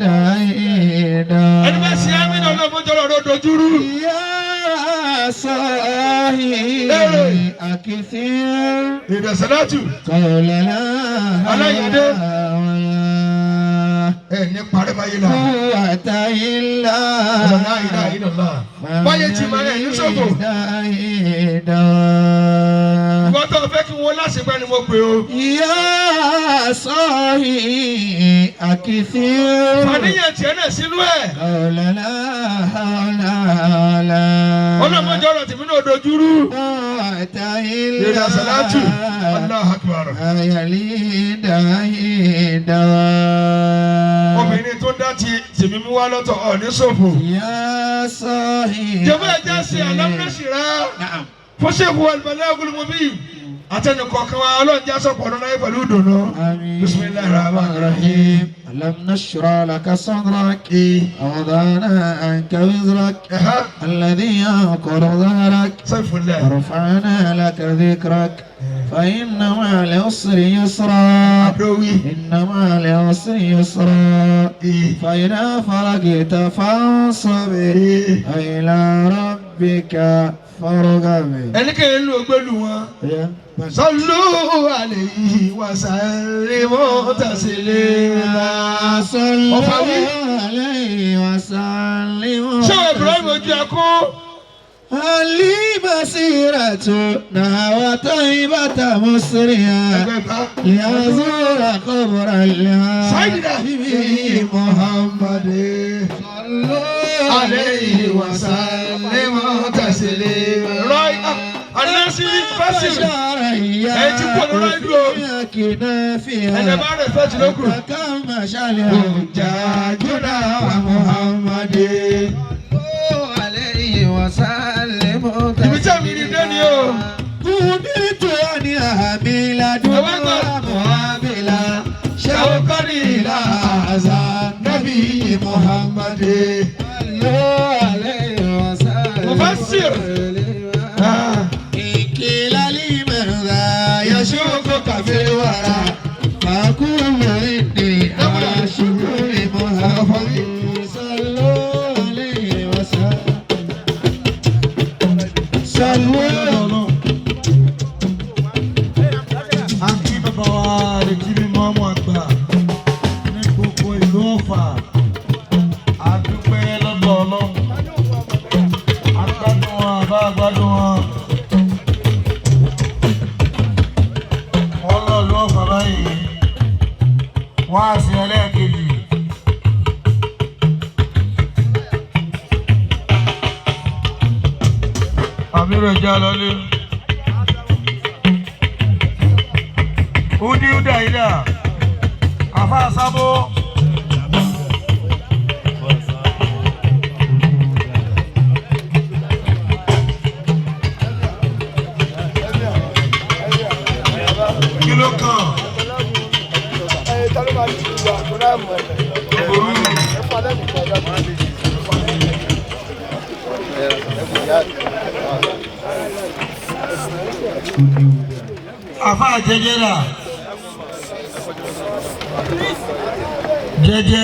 دايدا.
Ẹni bá ṣe ámì náà lọ́mọdé ọlọ́run dojúrú.
يا صاحي أكثر
Ìdọ̀sẹ̀látù
قول لا
Aláyẹ̀dé.
ولا
ẹ̀ ní parẹ́ báyé la.
قوة إلا
Ọ̀la ìlà ìlọ̀lá. Báyé ti máa ẹ̀ ní sọ́kù.
دايدا.
Ìwọ́n tó fẹ́ kí wọ́n láṣepẹ́ ni mo pè o.
يا صاحي أكثر
Fàníyàn tiẹ̀ náà sínú ẹ̀.
قول لا حول ولا
Ọlọ́mọdé ọ̀rọ̀ tèmi náà dojúrú.
قوة إلا
Ìdọ̀sẹ̀látù. Allahu Akbar.
يلي دايدا.
Obìnrin tó dá ti tèmi mú wá lọ́tọ̀ ọ̀ ní sòfò.
يا صاحي
Jọ̀wọ́ ẹ jẹ́ ṣe alámúnáṣìírá
نعم
fún ṣèkú al-balagul mubin. Àtẹnukọ̀ọ̀kan wa ọlọ́run já sọ̀pọ̀ ọdún láyé pẹ̀lú ìdùnnú.
آمين.
Bismillahir rahmanir
الرحيم. ألم نشرح لك صدرك ووضعنا عنك وزرك الذي أنقض ظهرك
Saifullah.
ورفعنا لك ذكرك فإن مع العسر يسرا
Àdówí.
إن مع العسر يسرا فإذا فرغت فانصب إلى ربك Farogami.
Ẹni kéde ló gbẹ́lu wọn. Sallu alayhi wa sallimu taslima.
Sallu
Ọ̀fà wí.
alayhi wa sallimu.
Ṣé Ibrahim ojú ẹkún?
Ali basiratu nawa taibata musriya.
Ẹgbẹ́ bá.
Liyazura qabra
Sayyidina
al-habibi
Muhammad
Sallu
alayhi wa sallimu taslima. Rọ́ì Anásírí Fásirì. Ẹ ti kú ọ̀nà ráìdù o. Ẹ̀jẹ̀ bá rẹ̀ fẹ́ tìlókù. Jàjúdà wa Muhammad. Ibi tí àmì rí dé ni o.
Kùdìtù ni àmìlà
Ẹ wá gbọ́.
dúró mọ̀hábìlà ṣàwùkọ́rì ìlà àzà nàbí Muhammad.
Mufassir.
Ìkìlá liman yashuku kafil wara fàkúrò ìdè àṣùkúrì Muhammad. Sallu alayhi wa sallam. Sallu.
A kí bàbá wa rèkí mi mọ́mú àgbà ní gbogbo ìlú Ọ̀fà. A dúpẹ́ lọ́dọ̀ Ọlọ́run. A gbádùn wọn, àbá gbádùn wọn. Wọ́n lọ ìlú Ọ̀fà báyìí. Wọ́n á sin ẹlẹ́ẹ̀kejì. Àmì rẹ̀ já lọlé. Udi uda ida. Afa sabo. Kí ló kàn? Òru. Afa jẹjẹ la. Jẹjẹ.